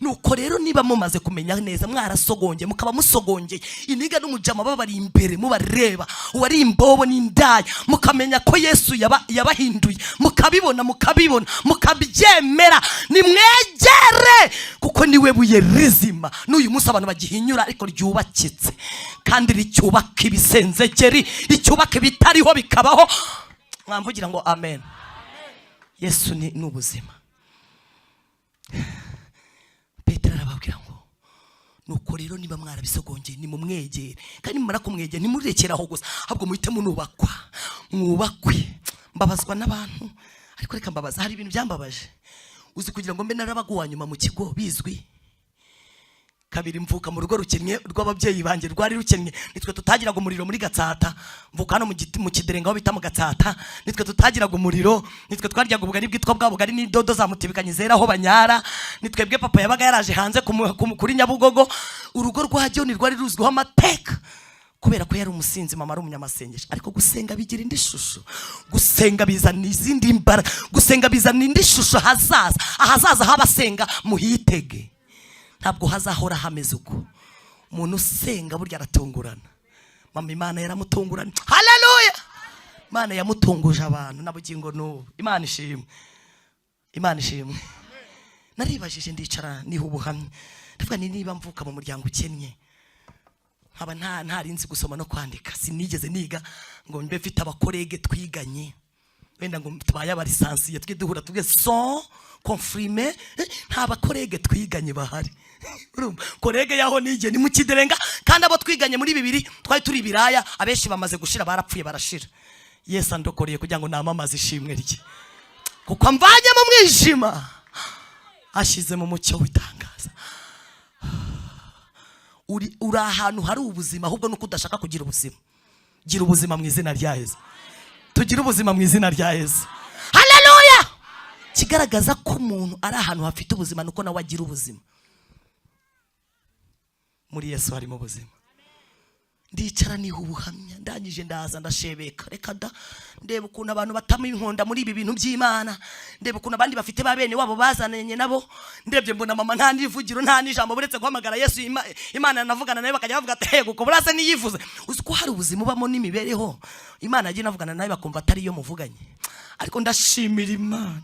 Nuko rero niba mumaze kumenya neza, mwarasogongeye, mukaba musogongeye iniga n'umujama babari imbere mubareba, uwari imbobo n'indaya, mukamenya ko Yesu yabahinduye, mukabibona, mukabibona, mukabyemera, nimwegere, kuko niwe buye rizima n'uyu munsi abantu bagihinyura, ariko ryubakitse kandi ricyubaka ibisenzegeri, ricyubaka ibitariho bikabaho. Mwamvugira ngo amen. Yesu ni ubuzima. Petero arababwira ngo nuko rero niba mwarabisogongeye, nimumwegere, kandi nimumara kumwegera ntimurekere aho gusa, ahubwo muhite munubakwa, mwubakwe. Mbabazwa n'abantu, ariko reka mbabaza, hari ibintu byambabaje. Uzi kugira ngo mbe narabaga nyuma mu kigo bizwi kabiri, mvuka mu rugo rukennye, rw'ababyeyi banjye rwari rukennye. Nitwe tutagiraga umuriro muri Gatsata. Mvuka hano mu Kiderenga aho bita mu Gatsata. Nitwe tutagiraga umuriro, nitwe twaryaga ubugari bwitwa bwa bugari n'idodo za mutibikanye zera aho banyara. Nitwebwe papa yabaga yaraje hanze kuri Nyabugogo. Urugo rwa Joni rwari ruzwiho amateka kubera ko yari umusinzi, mama ari umunyamasengesho. Ariko gusenga bigira indi shusho, gusenga bizana izindi mbaraga, gusenga bizana indi shusho. Hazaza, ahazaza h'abasenga muhitege, ntabwo hazahora hameze uko. Umuntu usenga burya aratungurana. Mama Imana yaramutunguranye. Haleluya! Imana yamutunguje abantu na bugingo n'ubu. Imana ishimwe, Imana ishimwe. Naribajije, ndicara, niha ubuhamya, ndavuga ni niba mvuka mu muryango ukennye, nkaba ntari nzi gusoma no kwandika, sinigeze niga ngo mbe mfite abacollègues twiganye, wenda ngo tubaye abalicenciés tujye duhura tuge so confirme, nta bacollègues twiganye bahari. Urumva collègue yaho nigiye ni mu Kiderenga, kandi abo twiganye muri bibiri twari turi ibiraya, abenshi bamaze gushira, barapfuye barashira. Yesu andokoreye kugira ngo namamaze ishimwe rye, kuko amvanye mu mwijima ashyize mu mucyo w'itangaza. Uri ahantu hari ubuzima, ahubwo nuko udashaka kugira ubuzima. Gira ubuzima mu izina rya Yesu. Tugire ubuzima mu izina rya Yesu. Haleluya! Kigaragaza ko umuntu ari ahantu hafite ubuzima nuko nawe agira ubuzima. Muri Yesu harimo ubuzima. Ndicara niha ubuhamya, ndangije ndaza ndashebeka. Reka da, ndeba ukuntu abantu batama inkonda muri ibi bintu by'Imana, ndeba ukuntu abandi bafite ba bene wabo bazananye nabo. Ndebye mbona mama nta n'ivugiro, nta n'ijambo, buretse guhamagara Yesu. Imana navugana nawe bakajya bavuga ati: "Hego ko burase niyivuze." Uzi ko hari ubuzima ubamo n'imibereho Imana yagiye inavugana nawe bakumva atari iyo muvuganye. Ariko ndashimira Imana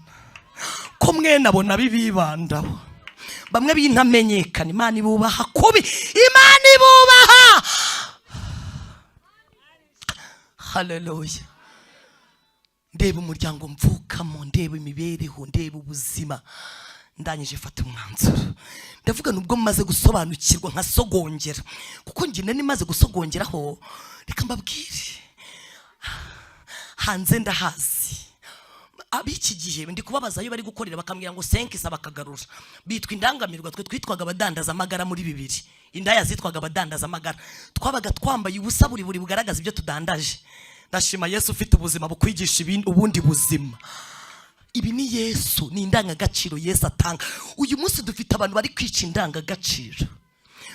ko mwene abo nabibibandaho, bamwe b'intamenyekana. Imana ibubaha kubi, Imana ibubaha. Haleluya! Ndeba umuryango mvukamo, ndeba imibereho, ndeba ubuzima, ndangije fata umwanzuro, ndavuga nubwo maze gusobanukirwa nkasogongera, kuko njye nari maze gusogongeraho. Reka mbabwire, hanze ndahazi. Ab'iki gihe ndi kubabaza iyo bari gukorera, bakambwira ngo senkisa, bakagarura. Bitwa indangamirwa. Twe twitwaga abadandaza amagara muri 2000. Indaya zitwaga abadandaza amagara. Twabaga twambaye ubusa buri buri bugaragaza ibyo tudandaje. Ndashima Yesu ufite ubuzima bukwigisha ubundi buzima. Ibi ni Yesu, ni indangagaciro Yesu atanga. Uyu munsi dufite abantu bari kwica indangagaciro.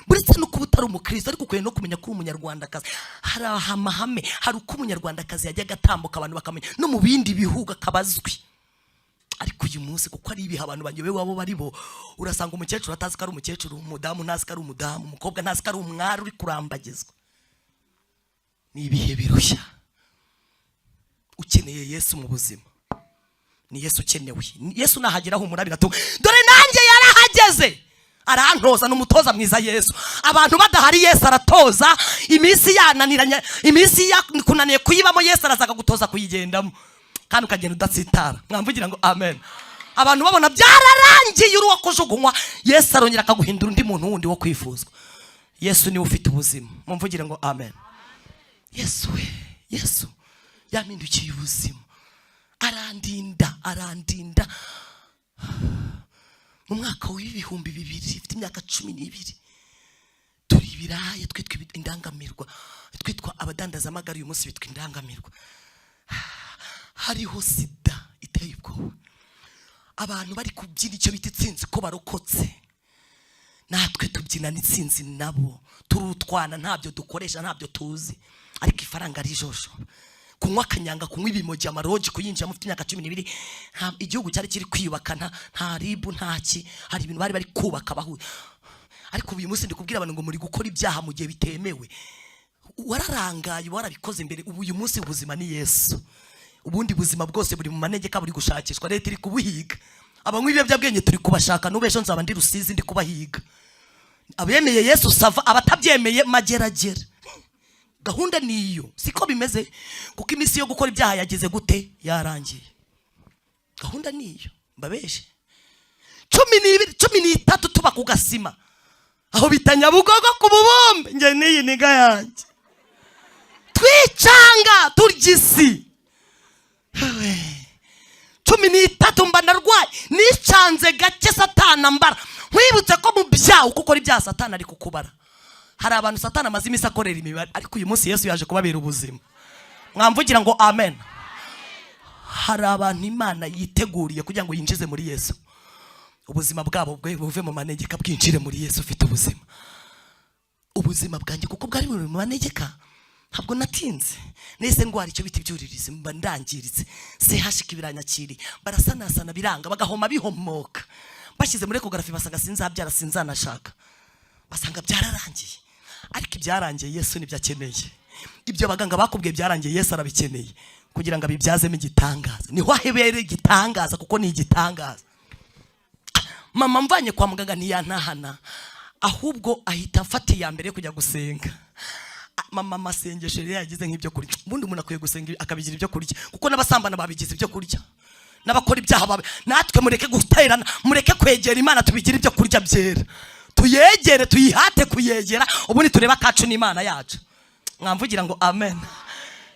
Buretse no kuba utari umukristo, ariko ukwiye no kumenya ko uri umunyarwandakazi. Hari amahame, hari uko umunyarwandakazi yajyaga atambuka abantu bakamenya, no mu bindi bihugu akaba azwi. Ariko uyu munsi, kuko ari ibihe abantu banyobewe abo bari bo, urasanga umukecuru atazi ko ari umukecuru, umudamu ntazi ko ari umudamu, umukobwa ntazi ko ari umwari uri kurambagizwa. Ni ibihe birushya. Ukeneye Yesu mu buzima. Ni Yesu ukenewe. Yesu nahagera humura biratunga. Dore nanjye yarahageze, arantoza. Ni umutoza mwiza Yesu. Abantu badahari, Yesu aratoza. Iminsi yananiranye, iminsi yakunaniye kuyibamo, Yesu araza akagutoza kuyigendamo, kandi ukagenda udatsitara. Mwamvugira ngo amen. Abantu babona byararangiye, uri uwo kujugunywa, Yesu arongera akaguhindura undi muntu wundi wo kwifuzwa. Yesu niwe ufite ubuzima. Mumvugire ngo amen. Yesu we, Yesu yampindukiye ubuzima, arandinda, arandinda. Mu mwaka w'2000, mfite imyaka 12, turi ibiraya, twitwa indangamirwa, twitwa abadandazamagara. Uyu munsi bitwa indangamirwa. Hariho sida iteye ubwoba, abantu bari kubyina icyo bita itsinzi ko barokotse. Natwe tubyinana itsinzi nabo. Turutwana, ntabyo dukoresha, ntabyo tuzi, ariko ifaranga rijojo, kunywa akanyanga, kunywa ibimogi, amaroji, kuyinjiramo ufite imyaka 12. Igihugu cyari kiri kwiyubaka, nta ribu, nta ki, hari ibintu bari bari kubaka bahu. Ariko uyu munsi ndi kubwira abantu ngo muri gukora ibyaha mu gihe bitemewe. Wararangaye, warabikoze imbere. Ubu uyu munsi ubuzima ni Yesu. Ubundi buzima bwose buri mu manegeka, buri gushakishwa, leta iri kubuhiga. Abanywa ibiyobyabwenge turi kubashaka. N'ubu ejo nzaba ndi Rusizi ndi kubahiga. Abemeye Yesu ça va, abatabyemeye mageragere. Gahunda ni iyo, siko bimeze? Kuko iminsi yo gukora ibyaha yageze gute? Yarangiye. Gahunda ni iyo. Mbabeshe, 12, 13, tuba ku gasima aho bita Nyabugogo ku bubumbe, njye n'iyi niga yanjye, twicanga, turya isi. 13 mba ndarwaye, nicanze gake Satana mbara. Nkwibutse ko mu byaha, uko ukora ibyaha, Satana ari kukubara. Hari abantu Satana amaze iminsi akorera imibare, ariko uyu munsi Yesu yaje kubabera ubuzima. Mwamvugira ngo amen. Hari abantu Imana yiteguriye kugira ngo yinjize muri Yesu, ubuzima bwabo bwe buve mu manegeka bwinjire muri Yesu ufite ubuzima. Ubuzima bwanjye, kuko bwari buri mu manegeka, ntabwo natinze. Nahise ndwara icyo bita ibyuririzi, mba ndangiritse. Sehashika ibiranyakiriye, barasanasana biranga, bagahoma bihomoka. Bashyize muri échographie basanga sinzabyara, sinzanashaka, basanga byararangiye. Ariko ibyarangiye Yesu nibyo akeneye. Ibyo abaganga bakubwiye byarangiye, Yesu arabikeneye kugira ngo abibyazemo igitangaza. Niho ahebereye igitangaza, kuko ni igitangaza. Mama mvanye kwa muganga ntiyantahana, ahubwo ahita afata iya mbere yo kujya gusenga. Mama amasengesho rero yagize nk'ibyo kurya. Ubundi umuntu akwiye gusenga akabigira ibyo kurya, kuko n'abasambana babigize ibyo kurya, n'abakora ibyaha babi. Natwe mureke guterana, mureke kwegera Imana, tubigire ibyo kurya byera, tuyegere, tuyihate kuyegera, ubundi turebe akacu n'Imana yacu. Mwamvugira ngo amen.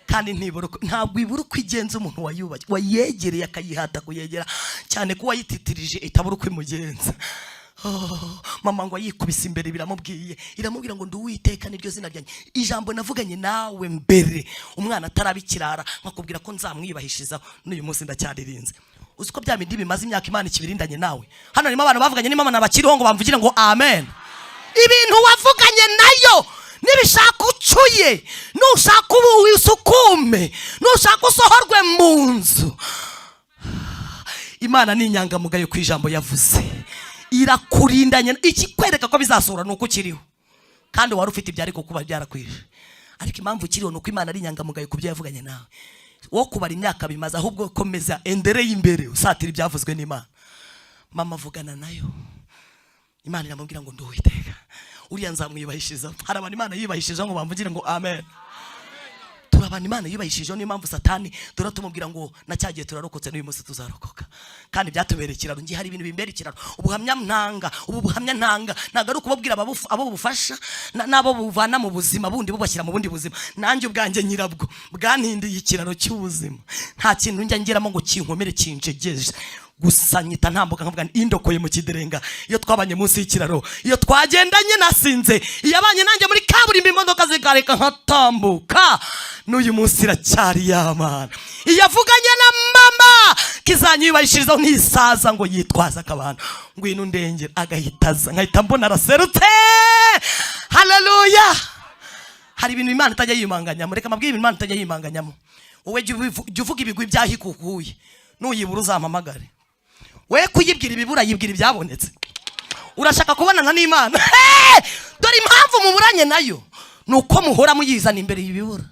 Kandi ntabwo ibura uko igenza umuntu wayubaye, wayegereye, akayihata kuyegera cyane, ko wayititirije itabura uko imugenza. Oh, mama ngo yikubise imbere, biramubwiye, iramubwira ngo: "Ndi Uwiteka, niryo zina ryanjye. Ijambo navuganye nawe mbere umwana ataraba ikirara, nkakubwira ko nzamwiyubahishizaho, n'uyu munsi ndacyaririnze." Uzi ko bya bindi bimaze imyaka Imana ikibirindanye nawe? Hano harimo abantu bavuganye n'Imana bakiriho ngo bamvugire ngo amen. Ibintu wavuganye nayo, nibishaka ucuye, nushaka ubu wisukume, nushaka usohorwe mu nzu, Imana ni inyangamugayo ku ijambo yavuze, irakurindanye. Ikikwereka ko bizasohora ni uko ukiriho. Kandi wari ufite ibyo, ariko kuba byarakwije. Ariko impamvu ukiriho ni uko Imana ari inyangamugayo ku byo yavuganye nawe. Wo kubara imyaka bimaze, ahubwo komeza endereye imbere, usatira ibyavuzwe n'Imana. Mama avugana nayo, Imana iramubwira ngo: "Ndi Uwiteka, uriya nzamwiyubahishiriza." Hari abantu Imana yiyubahishiriza ngo bamvugire ngo amen. Turabana Imana yubahishije. Niyo mpamvu Satani dore tumubwira ngo na cya gihe turarokotse, n'uyu munsi tuzarokoka, kandi byatubereye ikiraro. Ngiye hari ibintu bimbera ikiraro. Ubuhamya ntanga, ubu buhamya ntanga ntabwo ari ukubabwira abo bufasha n'abo buvana mu buzima bundi bubashyira mu bundi buzima. Nanjye ubwanjye nyirabwo bwantindiye ikiraro cy'ubuzima. Nta kintu njya ngeramo ngo kinkomere, kinjegeje gusa. Nyita ntambuka nkavuga nti indokoye mu kiderenga. Iyo twabanye munsi y'ikiraro, iyo twagendanye nasinze, iyo abanye nanjye muri kaburimbo imodoka zikareka nkatambuka, n'uyu munsi iracyari yamana. Iyo avuganye na mama kizanyubahishirizaho, ntisaza ngo yitwaze akabana, ngwino undengere, agahita aza, nkahita mbona araserutse. Haleluya! Hari ibintu Imana itajya yimanganyamo. Reka mbabwire ibintu Imana itajya yimanganyamo. Wowe jya uvuga ibigwi by'aho ikukuye, nuyibura uzampamagare. We kuyibwira ibibura, yibwira ibyabonetse. Urashaka kubonana n'Imana? Hey! Dore impamvu muburanye nayo ni uko muhora muyizana imbere y'ibibura.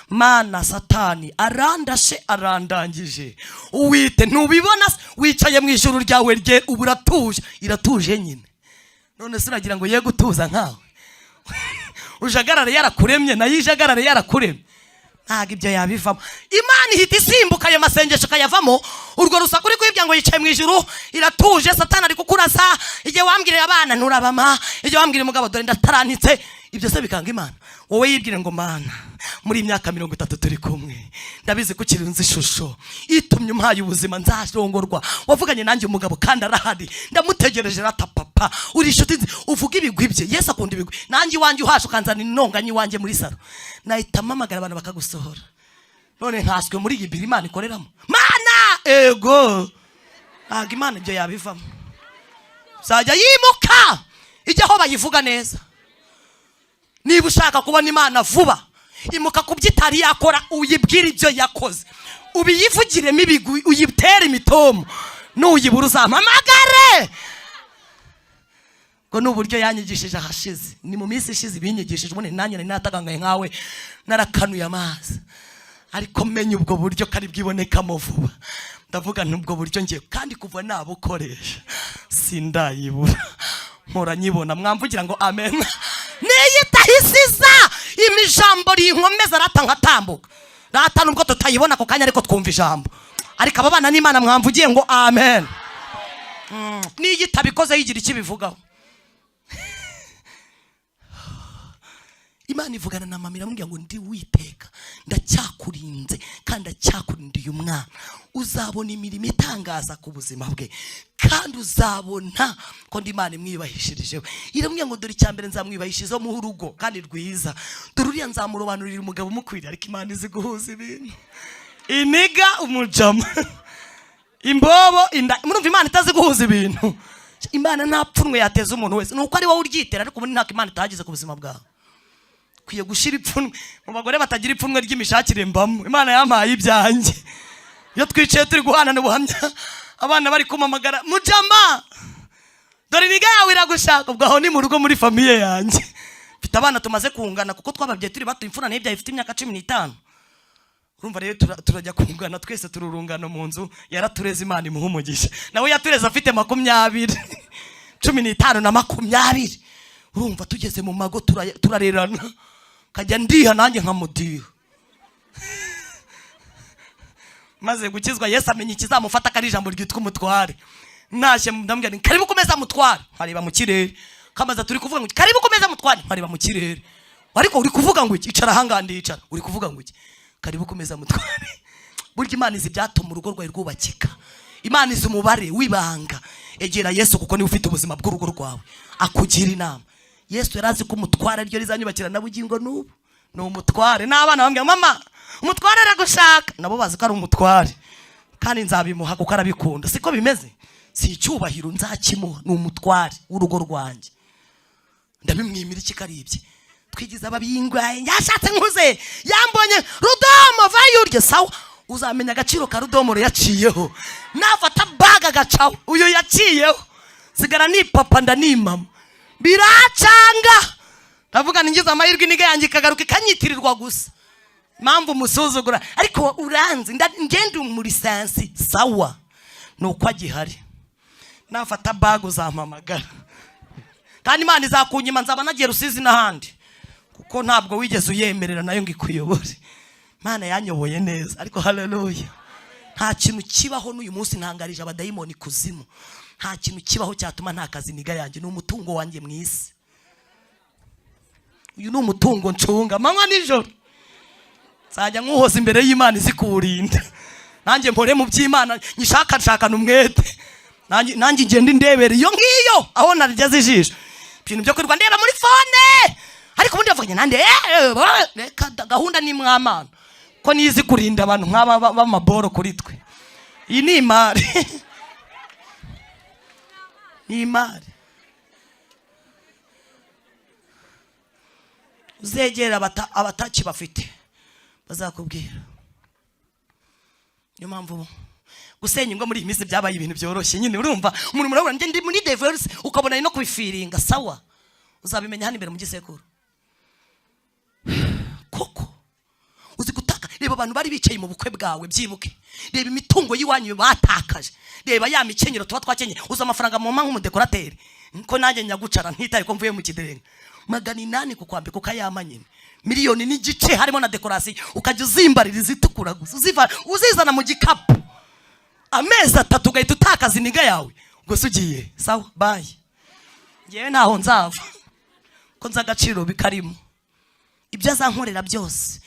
Mana, Satani arandashe, arandangije. Uwite ntubibona se? Wicaye mu ijuru ryawe rye, ubu uratuje. Iratuje nyine. None se uragira ngo ye gutuza nkawe? Ujagarare yarakuremye, nayo ijagarare yarakuremye. Ntabwo ibyo yabivamo. Imana ihita isimbuka ayo masengesho akayavamo. Urwo rusaku uri kwibwira ngo yicaye mu ijuru iratuje, Satani ari kukurasa. Igihe wambwirira abana nturabama, igihe wambwirira umugabo dore ndatarantitse, ibyo se bikanga Imana? Wowe yibwire ngo: "Mana, muri iyi myaka 30 turi kumwe, ndabizi ko ukiri nzi ishusho itumye umpaye ubuzima. Nzarongorwa, wavuganye nanjye umugabo kandi arahari, ndamutegereje." Rata papa, uri inshuti uvuga ibigwi bye. Yesu akunda ibigwi. Nanjye iwanjye uhashe ukanzana intonganya iwanjye muri salo, nahita mpamagara abantu bakagusohora. None nkaswe muri iyi biro Imana ikoreramo. Mana, ego, ntabwo Imana ibyo yabivamo. Zajya yimuka ijya aho bayivuga neza. Niba ushaka kubona Imana vuba, imuka ku byo itari yakora, uyibwire ibyo yakoze, ubiyivugiremo ibigwi, uyitere imitomo. Nuyibura uzampamagare. Ngo ni uburyo yanyigishije ahashize, ni mu minsi ishize ibinyigishije. Ubundi nanjye nari natagangaye nkawe, narakanuye amazi, ariko menya ubwo buryo kari bwibonekamo vuba. Ndavuga nti ubwo buryo ngiye, kandi kuva nabukoresha sindayibura, mpora nyibona. Mwamvugira ngo amen. Niyo itahisiza imijambo rinkomeza, rata nkatambuka. Rata nubwo tutayibona ako kanya, ariko twumva ijambo. Ariko aba bana n'Imana, mwamvugiye ngo amen. Niyo itabikoze yigira icyo ibivugaho. Imana ivugana na mama, iramubwira ngo: "Ndi Witeka, ndacyakurinze kandi ndacyakurindiye umwana. Uzabona imirimo itangaza ku buzima bwe, kandi uzabona ko ndi Imana imwibahishirijeho." Iramubwira ngo: "Dore icya mbere, nzamwibahishirizaho muhe urugo kandi rwiza. Dore uriya nzamurobanurira umugabo umukwiriye." Ariko Imana izi guhuza ibintu. Iniga, umujama, imbobo, inda. Murumva Imana itazi guhuza ibintu? Imana nta pfunwe yateza umuntu wese, ni uko ari wowe uryitera, ariko ubundi ntako Imana itagize ku buzima bwawe. Ukwiye gushira ipfunwe. Mu bagore batagira ipfunwe ry'imishakire mbamo. Imana yampaye ibyanjye. Iyo twicaye turi guhanana ubuhamya, abana bari kumamagara: "Mujama, dore iniga yawe iragushaka." Ubwo aho ni mu rugo, muri famille yanjye mfite abana tumaze kungana, kuko twababyeyi turi bato. Imfura n'ibyaye ifite imyaka 15. Urumva rero turajya kungana twese, turi urungano mu nzu. Yaratureze, Imana imuha umugisha. Nawe yatureze afite 20, 15 na 20. Urumva tugeze mu mago turarerana, kajya ndiha nanjye nkamudiha. Maze gukizwa, Yesu amenya ikizamufata ko ari ijambo ryitwa umutware. Ntashye ndamubwira nti: "Karibu kumeza mutware." Nkareba mu kirere. Kamaza: "Turi kuvuga ngo iki?" "Karibu kumeza mutware." Nkareba mu kirere. "Ariko uri kuvuga ngo iki?" "Icara ahangaha." Ndicara. "Uri kuvuga ngo iki?" "Karibu kumeza mutware." Burya Imana izi ibyatuma urugo rwawe rwubakika. Imana izi umubare w'ibanga. Egera Yesu, kuko niwe ufite ubuzima bw'urugo rwawe, akugira inama. Yesu yari azi ko umutware ariryo rizanyubakira na bugingo n'ubu ni umutware. N'abana bambwira: "Mama, umutware aragushaka." Nabo bazi ko ari umutware, kandi nzabimuha kuko arabikunda. Siko bimeze? Si icyubahiro nzakimuha, ni umutware w'urugo rwanjye. Ndabimwimira iki karibye? Twigize ababingwaye. Yashatse nkuze, yambonye rudomo vayurye. Sawa, uzamenya agaciro ka rudomoro yaciyeho nafata baga agacaho. Uyu yaciyeho, sigara ni papa ndanimama, biracanga. Ndavuga ngize amahirwe iniga yanjye ikagaruka ikanyitirirwa gusa. Impamvu musuzugura, ariko uranzi ngende muri sansi. Sawa, ni uko agihari. Nafata baga uzampamagara, kandi Imana izakunyima, nzaba nagiye Rusizi n'ahandi, kuko ntabwo wigeze uyemerera nayo ngo ikuyobore. Mana yanyoboye neza, ariko haleluya, nta kintu kibaho. N'uyu munsi ntangarije abadayimoni kuzimu, nta kintu kibaho cyatuma nta kazi. Nigga yanjye ni umutungo wanjye mu isi. Uyu ni umutungo ncunga amanywa nijoro, nzajya nkuhoza imbere y'Imana izi kuwurinda. Nanjye mpore mu by'Imana, nyishaka nshakana umwete. Nanjye ngenda indebera iyo ngiyo aho narigeze ijisho. Ibintu byo kwirirwa ndeba muri phone, ariko ubundi bavuganye nande? Reka da, gahunda ni mwamana ko nizi kurinda abantu nk'aba b'amaboro kuri twe. Iyi ni imari, ni imari. Uzegera abataki bafite bazakubwira. Niyo mpamvu gusenya ingo muri iyi minsi byabaye ibintu byoroshye nyine. Urumva umuntu murabona, njye ndi muri divorce, ukabona ari no kubifiringa. Sawa, uzabimenya hano imbere mu gisekuru koko. Uzi gutaka? Reba abantu bari bicaye mu bukwe bwawe, byibuke. Reba imitungo y'iwanyu batakaje. Reba ya mikenyero tuba twakenyeye. Uzi amafaranga muma nk'umudekorateri, ko nanjye nyagucara ntitaye ko mvuye mu kiderenga, 800 kukwambika, ukayama nyine 1.5 miliyoni harimo na dekorasiyo, ukajya uzimbarira izitukura gusa, uzizana mu gikapu amezi 3, ugahita utakaza inigga yawe. Ubwo se ugiye? Sawa, bye. Ngewe ntaho nzava, ko nzi agaciro bikarimo. Ibyo azankorera byose,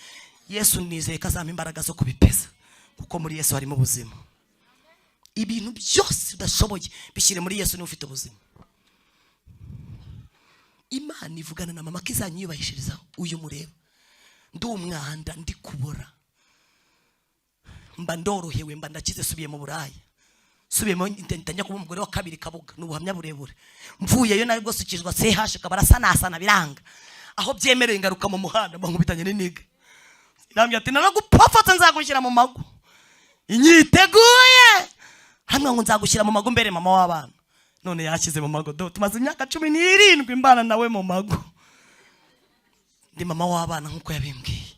Yesu nizeye ko azampa imbaraga zo kubipeza, kuko muri Yesu harimo ubuzima. Ibintu byose udashoboye bishyire muri Yesu, niba ufite ubuzima. Imana ivugana na mama ko izanyiyubahishirizaho. Uyu mureba, ndi umwanda, ndi kubora, mba ndorohewe, mba ndakize. Subiye mu Buraya, subiyemo njya kuba umugore wa kabiri Kabuga. Ni ubuhamya burebure. Mvuyeyo nari bwose ukizwa CH kabarasanasana, biranga aho byemereye, ngaruka mu muhanda, mba nkubitanye n'inigga. Irambwira ati: "Naragupfapfatse, nzagushyira mu mago." Inyiteguye hamwe ngo nzagushyira mu mago mbere mama w'abana. None yashyize mu mago do, tumaze imyaka 17 mbana nawe mu mago, ndi mama w'abana nk'uko yabimbwiye.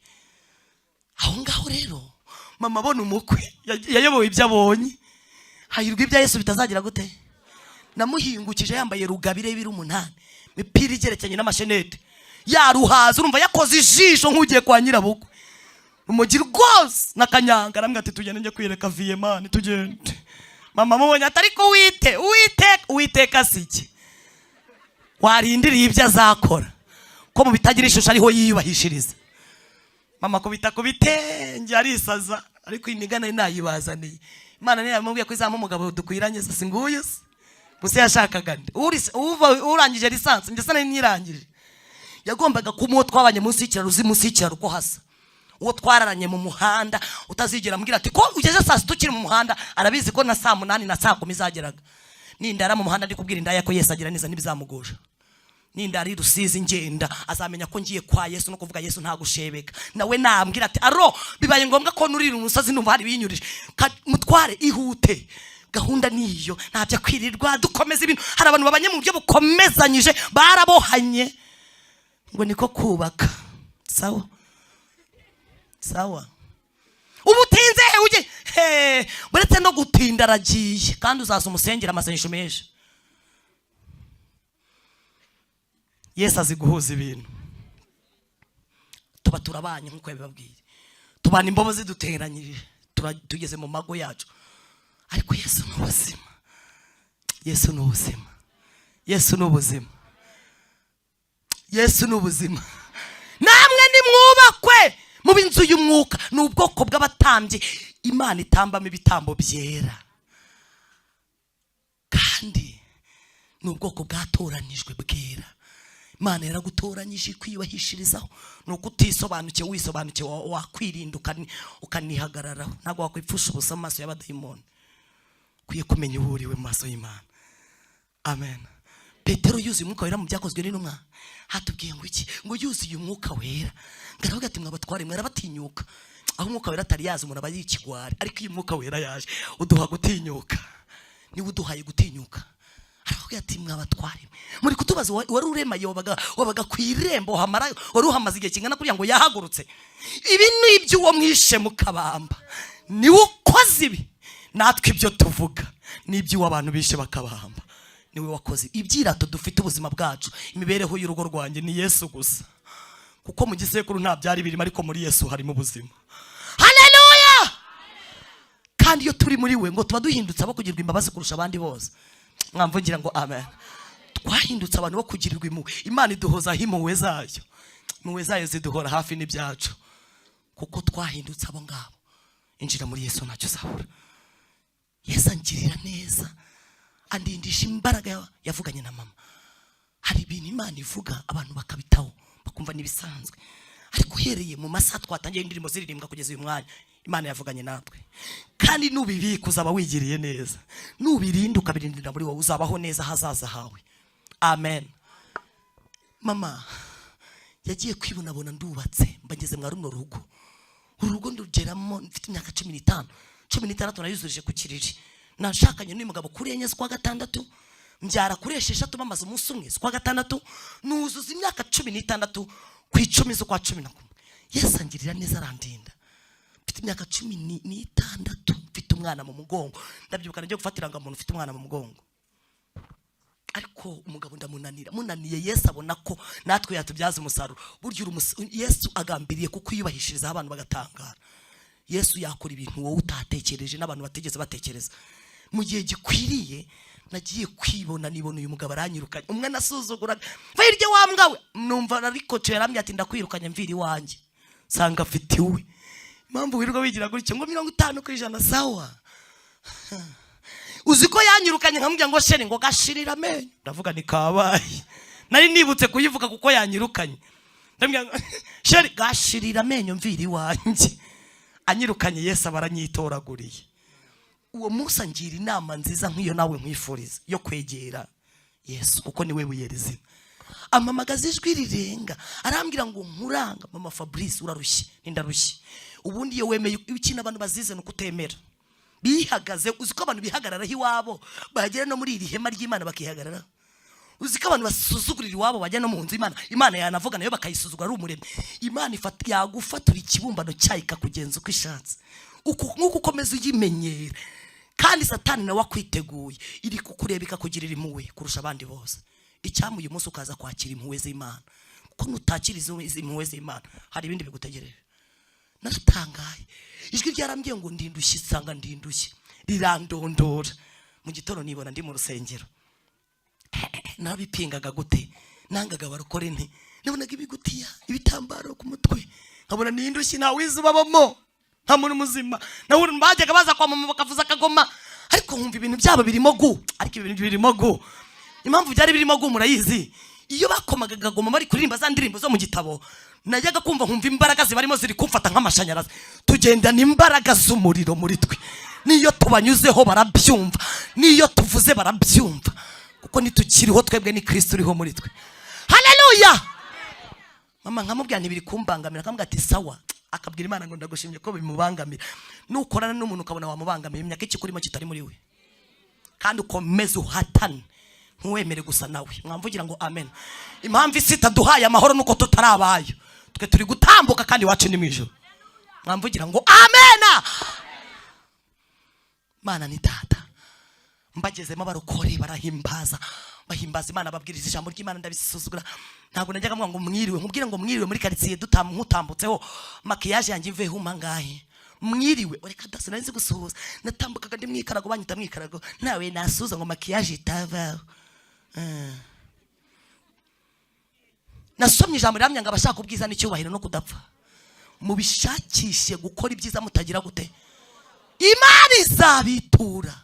Aho ngaho rero mama abona umukwe yayobowe ibyo abonye. Hahirwa ibya Yesu bitazagira gute. Namuhingukije yambaye rugabire y'ibiro 8, imipira igerekeranye n'amashenete, yaruhaza. Urumva yakoze ijisho nk'ugiye kwa nyirabukwe, umugi rwose n'akanyanga. Aramubwira ati: "Tugende njye kwiyereka viyemani, tugende." Mama amubonye ati: "Ariko wite Uwiteka, Uwiteka si iki warindiriye ibyo azakora, ko mu bitagira ishusho ariho yiyubahishiriza." Mama kubita ku bitenge arisaza, ariko iyi migani nayibazaniye. Imana niyo yamubwiye ko izampa umugabo dukwiranye. Se nguyu se gusa yashakaga nde? Urangije licence, ndetse nari nirangije, yagombaga kuba uwo twabanye munsi y'ikiraro. Uzi munsi y'ikiraro uko hasa? Uwo twararanye mu muhanda, utazigera ambwira ati: "Ko ugeze saa 6 ukiri mu muhanda?" Arabizi ko na saa 8 na saa 10 zageraga nindara mu muhanda ndi kubwira indaya ko Yesu agira neza, ntibizamugusha. Nindara i Rusizi ngenda, azamenya ko ngiye kwa Yesu no kuvuga Yesu nta gushebeka. Nawe nambwira ati: "Aro bibaye ngombwa ko nurira umusozi, numva hari binyurije." Mutware ihute, gahunda niyo, ntabyo kwirirwa dukomeza ibintu. Hari abantu babanye mu buryo bukomezanyije, barabohanye ngo niko kubaka. Sawa sawa, ubu utinze he? Ujye he? Uretse no gutinda aragiye, kandi uzaza umusengera amasengesho menshi. Yesu azi guhuza ibintu. Tuba turabanye nk'uko yabibabwiye, tubana imbobo ziduteranyirije, tugeze mu mago yacu. Ariko Yesu ni ubuzima, Yesu ni ubuzima, Yesu ni ubuzima, Yesu ni ubuzima. Namwe nimwubakwe mu b'inzu y'umwuka, ni ubwoko bw'abatambyi Imana itambamo ibitambo byera, kandi ni ubwoko bwatoranijwe bwera. Imana yaragutoranyije kwiyubahishirizaho. Ni uko utisobanukiwe. Wisobanukiwe wakwirinda ukanihagararaho, ntabwo wakwipfusha ubusa mu maso y'abadayimoni. Ukwiye kumenya uwo uriwe mu maso y'Imana. Amen. Petero yuzuye Umwuka Wera, mu Byakozwe n'Intumwa hatubwiye ngo iki? Ngo yuzuye Umwuka Wera, ngo aravuga ati: "Mwabatware mwarabatinyuka." Aho Umwuka Wera atari yaza, umuntu aba yikigwari, ariko iyo Umwuka Wera yaje uduha gutinyuka, niwe uduhaye gutinyuka. Aravuga ati: "Mwabatware, muri kutubaza wari uremaye, wabaga ku irembo, hamara wari uhamaze igihe kingana kuriya, ngo yahagurutse. Ibi ni iby'uwo mwishe mukabamba, niwe ukoze ibi. Natwe ibyo tuvuga ni iby'uwo abantu bishe bakabamba, niwe wakoze ibyirato dufite. Ubuzima bwacu, imibereho y'urugo rwanjye ni Yesu gusa." Kuko mu gisekuru nta byari birimo, ariko muri Yesu harimo ubuzima. Haleluya! Kandi iyo turi muri we, ngo tuba duhindutse abo kugirirwa imbabazi kurusha abandi bose. Mwamvugira ngo amen. Twahindutse abantu bo kugirirwa impuhwe. Imana iduhozaho impuhwe zayo, impuhwe zayo ziduhora hafi n'ibyacu, kuko twahindutse abo ngabo. Injira muri Yesu, ntacyo uzabura. Yesu angirira neza, andindisha imbaraga. Yavuganye na mama. Hari ibintu Imana ivuga, abantu bakabitaho, bakumva n'ibisanzwe, ariko uhereye mu masaha twatangiye indirimbo ziririmbwa kugeza uyu mwanya, Imana yavuganye natwe. Kandi nubibika uzaba wigiriye neza, nubirinda ukabirindira muri wowe, uzabaho neza ahazaza hawe. Amen. Mama yagiye kwibonabona ndubatse, mba ngeze mwa runo rugo. Uru rugo ndugeramo mfite imyaka 15, 16 nayuzurije ku kiriri. Nashakanye n'uyu mugabo kuri 4 z'ukwa gatandatu, mbyara kuri 6, bamaze umunsi umwe z'ukwa gatandatu, nuzuza imyaka 16 ku 10 z'ukwa 11. Yesu angirira neza, arandinda. Mfite imyaka 16, mfite umwana mu mugongo. Ndabyibuka nagiye gufata irangamuntu mfite umwana mu mugongo, ariko umugabo ndamunanira. Munaniye, Yesu abona ko natwe yatubyaza umusaruro. Burya Yesu agambiriye kukwiyubahishirizaho, abantu bagatangara. Yesu yakora ibintu wowe utatekereje n'abantu batigeze batekereza mu gihe gikwiriye. Nagiye kwibona, nibona uyu mugabo aranyirukanye, umwe nasuzuguraga. "Va hirya, wa mbwa we!" Numva ariko yarambwiye ati: "Ndakwirukanye, mvira iwanjye." Nsanga afite iwe. Impamvu wirirwa wigira gutyo ngo 50% sawa. Uzi ko yanyirukanye, nkamubwira ngo: "Chéri," ngo: "Gashirira amenyo." Ndavuga ni kabaye. Nari nibutse kuyivuga kuko yanyirukanye. Ndamubwira ngo: "Chéri, gashirira amenyo, mvira iwanjye." Anyirukanye, Yesu aba aranyitoraguriye. Uwo munsi angira inama nziza nk'iyo nawe nkwifuriza, yo kwegera Yesu, kuko niwe buye rizima. Amamagaza ijwi rirenga, arambwira ngo: "Nkuranga mama Fabrice, urarushye." Nindarushye. Ubundi iyo wemeye ikintu, abantu bazize ni ukutemera bihagaze. Uzi ko abantu bihagararaho iwabo, bagera no muri iri hema ry'Imana bakihagararaho? Uzi ko abantu basuzugurira iwabo, bajya no mu nzu y'Imana, Imana yanavuga nayo bakayisuzugura? Ari umuremyi, Imana ifata, yagufatura ikibumbano cyayo, ikakugenza uko ishatse. Nk'uko ukomeza uyimenyera. Kandi Satani nawe akwiteguye, iri kukureba, ikakugirira impuhwe kurusha abandi bose. Icyampa uyu munsi ukaza kwakira impuhwe z'Imana, kuko nutakira izi impuhwe z'Imana, hari ibindi bigutegereje. Naratangaye, ijwi ryarambwiye ngo ndindushye, nsanga ndindushye, rirandondora. Mu gitondo nibona ndi mu rusengero. Nabipingaga gute? Nangaga abarokore nte? Nabonaga ibigutiya, ibitambaro ku mutwe, nkabona nindushye, nta wizi ubabamo, nta muntu muzima. Nawe bajyaga baza kwa mama bakavuza akagoma, ariko nkumva ibintu byabo birimo gu, ariko ibintu birimo gu. Impamvu byari birimo gu murayizi. Iyo bakomaga akagoma bari kuririmba za ndirimbo zo mu gitabo, najyaga kumva nkumva imbaraga zibarimo ziri kumfata nk'amashanyarazi. Tugendana imbaraga z'umuriro muri twe. Niyo tubanyuzeho barabyumva, niyo tuvuze barabyumva, kuko nitukiriho twebwe, ni Kristo uriho muri twe. Haleluya! Mama nkamubwira ntibiri kumbangamira, akamubwira ati: "Sawa." Akabwira Imana ngo: "Ndagushimye ko bimubangamira." Nukorana n'umuntu ukabona wamubangamiye, imyaka ikikurimo kitari muri we, kandi ukomeze uhatane, ntuwemere gusa nawe. Mwamvugira ngo amen. Impamvu isi itaduhaye amahoro nuko tutari abayo. Twe turi gutambuka, kandi iwacu ni mu ijuru. Mwamvugira ngo amena. Mana ni Data. Mbagezemo, abarokore barahimbaza, bahimbaza Imana, babwiriza ijambo ry'Imana. Ndabisuzugura, ntabwo najyaga mvuga ngo mwiriwe. Nkubwire ngo mwiriwe muri karitsiye nkutambutseho, maquillage yanjye iveho ngahe? Mwiriwe? Reka da, sinari nzi gusuhuza. Natambukaga ndi mwikarago, banyita mwikarago, nawe nasuhuza ngo maquillage itavaho. Nasomye ijambo riramya ngo: "Abashaka ubwiza n'icyubahiro no kudapfa, mubishakishe gukora ibyiza mutagira gute? Imana izabitura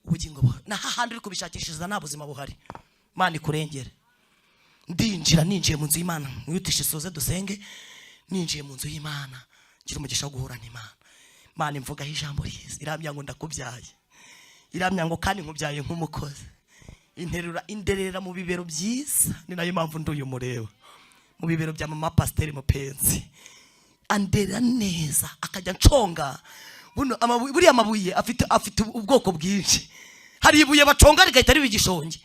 ubugingo." Na hahandi uri kubishakishiriza nta buzima buhari. Imana ikurengere. Ndinjira, ninjiye mu nzu y'Imana, mwihutishe soze dusenge. Ninjiye mu nzu y'Imana, ngira umugisha wo guhura n'Imana. Imana imvugaho ijambo ryiza, irambwira ngo: "Ndakubyaye." Irambwira ngo: "Kandi nkubyaye nk'umukozi." Interura, inderera mu bibero byiza. Ni nayo mpamvu nduyu mureba mu bibero bya mama pasiteri Mupenzi. Andera neza, akajya nconga buno buriya mabuye afite ubwoko bwinshi. Hari ibuye baconga rigahita riba igishonge,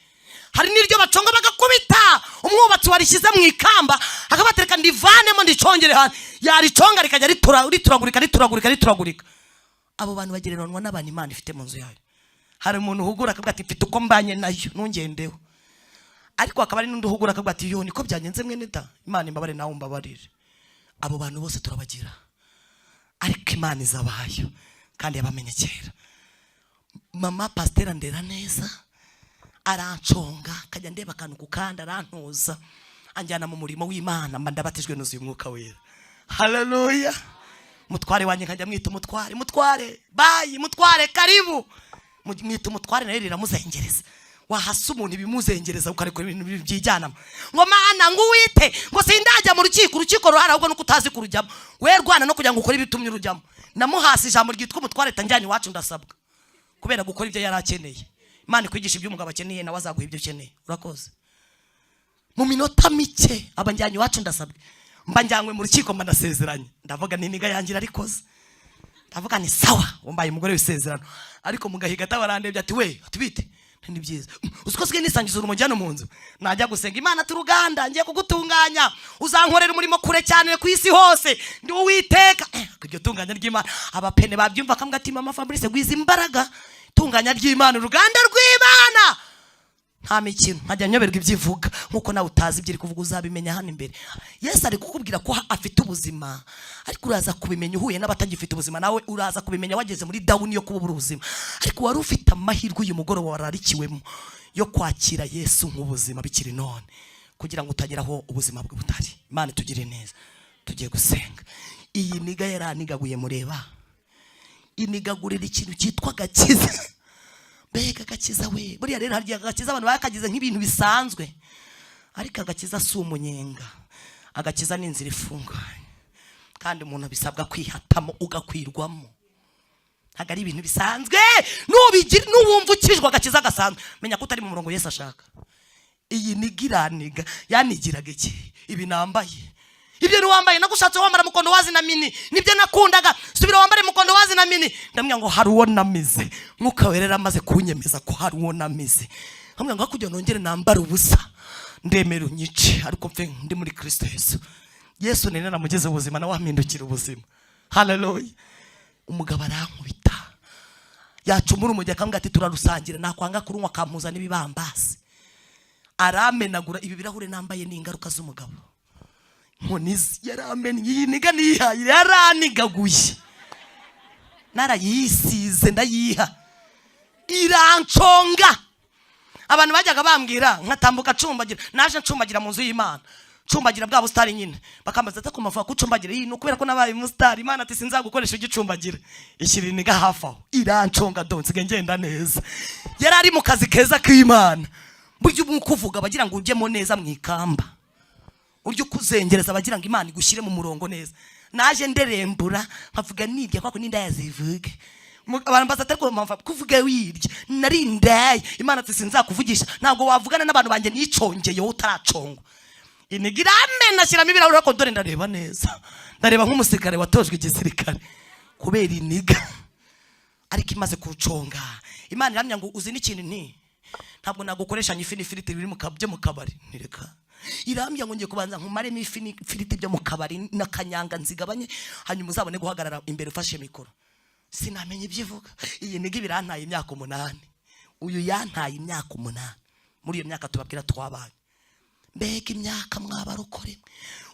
hari n'iryo baconga bagakubita umwubatsi warishyize mu ikamba, akabatereka ndivanemo ndicongere hano, yariconga rikajya rituragurika, rituragurika, rituragurika. Abo bantu bagereranwa n'abantu Imana ifite mu nzu yayo. Hari umuntu uhugura akavuga ati: "Mfite uko mbanye nayo, ntungendeho." Ariko hakaba hari n'undi uhugura akavuga ati: "Yo, niko byagenze mwene da, Imana imbabare, nawe umbabarire." Abo bantu bose turabagira, ariko Imana izabayo kandi yabamenye kera. Mama pasiteri andera neza, aranconga, akajya ndeba akantu ku kandi, arantoza, anjyana mu murimo w'Imana, mba ndabatijwe, nuzuye Umwuka Wera. Haleluya! Mutware wanjye nkajya mwita umutware. Mutware bayi, mutware karibu. Mwita umutware, nawe riramuzengereza. Wahasa umuntu ibimuzengereza, ukarekura ibintu byijyanamo, ngo Mana, ngo uwite, ngo sindajya mu rukiko. Urukiko ruhari, ahubwo nuko utazi kurujyamo. We rwana no kugira ngo ukore ibitumye urujyamo. Namuhasi ijambo ryitwa umutware, tanjyanye iwacu ndasabwa, kubera gukora ibyo yari akeneye. Imana ikwigisha ibyo umugabo akeneye, nawe azaguha ibyo ukeneye. Urakoze. Mu minota mike aba njyanye iwacu ndasabwe, mba njyanywe mu rukiko, mba ndasezeranye. Ndavuga ni niga yanjye irarikoze. Ndavuga ni sawa, wambaye umugore w'isezerano. Ariko mu gahiga atabarandebye ati: "We, ati bite?" Nti: "Ni byiza." Uzi ko sigaye nisangiza urumogi hano mu nzu? Najya gusenga Imana, turuganda ngiye kugutunganya, uzankorera umurimo kure cyane ku isi hose, ndi Uwiteka. Iryo tunganya ry'Imana, abapene babyumva akambwa ati: "Mama Fabrice, gwiza imbaraga, tunganya ry'Imana, uruganda rw'Imana, nta mikino." Nkajya nyoberwa ibyo ivuga, nkuko nawe utazi ibyo iri kuvuga. Uzabimenya hano imbere. Yesu ari kukubwira ko afite ubuzima, ariko uraza kubimenya uhuye n'abatagifite ubuzima. Nawe uraza kubimenya wageze muri down yo kuba ubuzima. Ariko wari ufite amahirwe uyu mugoroba wararikiwemo yo kwakira Yesu nk'ubuzima bikiri none, kugira ngo utageraho ubuzima bwe butari. Imana itugire neza. Tugiye gusenga. Iyi niga yaranigaguye, mureba, inigagurira ikintu cyitwa agakiza. Mbega agakiza we! Buriya rero harya agakiza abantu bakagize nk'ibintu bisanzwe, ariko agakiza si umunyenga. Agakiza ni inzira ifunganye, kandi umuntu bisabwa kwihatamo ugakwirwamo. Ntabwo ari ibintu bisanzwe. Nubigira, nuwumva ukijwe agakiza gasanzwe, menya ko utari mu murongo Yesu ashaka. Iyi niga iraniga. Yanigiraga iki? Ibi nambaye, ibyo ntiwambaye. Nagushatse wambara mukondo wazi na mini, nibyo nakundaga. Subira wambare mukondo wazi na mini. Ndamubwira ngo hari uwo namize. Mwuka Wera amaze kunyemeza ko hari uwo namize, ndamubwira ngo kugira nongere nambare ubusa, ndemera unyice, ariko mfe ndi muri Kristo Yesu. Yesu nari naramugeze ubuzima, nawe ampindukira ubuzima. Haleluya! Umugabo arankubita, yacumura umujyi akambwira ati: "Turarusangira." Nakwanga kurunywa, akampuza n'ibibambasi, aramenagura. Ibi birahure nambaye ni ingaruka z'umugabo. Inkoni ze yaramennye. Iyi niga niyihaye, yaranigaguye, narayisize, ndayiha, iranconga. Abantu bajyaga bambwira nkatambuka ncumbagira. Naje ncumbagira mu nzu y'Imana, ncumbagira bwa busitari nyine, bakambaza ati: "Kumavuga ko ucumbagira iyi?" Ni ukubera ko nabaye umusitari. Imana ati: "Sinzagukoresha ugicumbagira." Ishyira iniga hafi aho, iranconga. Do nsigaye ngenda neza. Yari ari mu kazi keza k'Imana. Burya umwuka uvuga bagira ngo ujyemo neza mu ikamba, urya ukuzengereza bagira ngo Imana igushyire mu murongo neza. Naje nderembura, nkavuga nirya kwako n'indaya zivuge. Abantu baza ariko mpamvu kuvuga wirya, nari indaya. Imana ati: "Sinzakuvugisha, ntabwo wavugana n'abantu banjye nicongeye wowe utaracongwa." Iniga iramena, ashyiramo ibirahuri, ariko dore ndareba neza, ndareba nk'umusirikare watojwe igisirikare kubera iniga. Ariko imaze kuconga, Imana iramya ngo: "Uzi n'ikintu?" Nti: "Ntabwo nagukoresha ifi n'ifiriti biri mu byo mu kabari." Ntireka, irambya ngo ngiye kubanza nkumaremo ifi n'ifiriti byo mu kabari n'akanyanga, nzigabanye, hanyuma uzabone guhagarara imbere ufashe mikoro. Sinamenya ibyo ivuga. Iyi niga ibirantaye imyaka 8. Uyu yantaye imyaka 8. Muri iyo myaka tubabwira twabanye, mbega imyaka mwabarokore!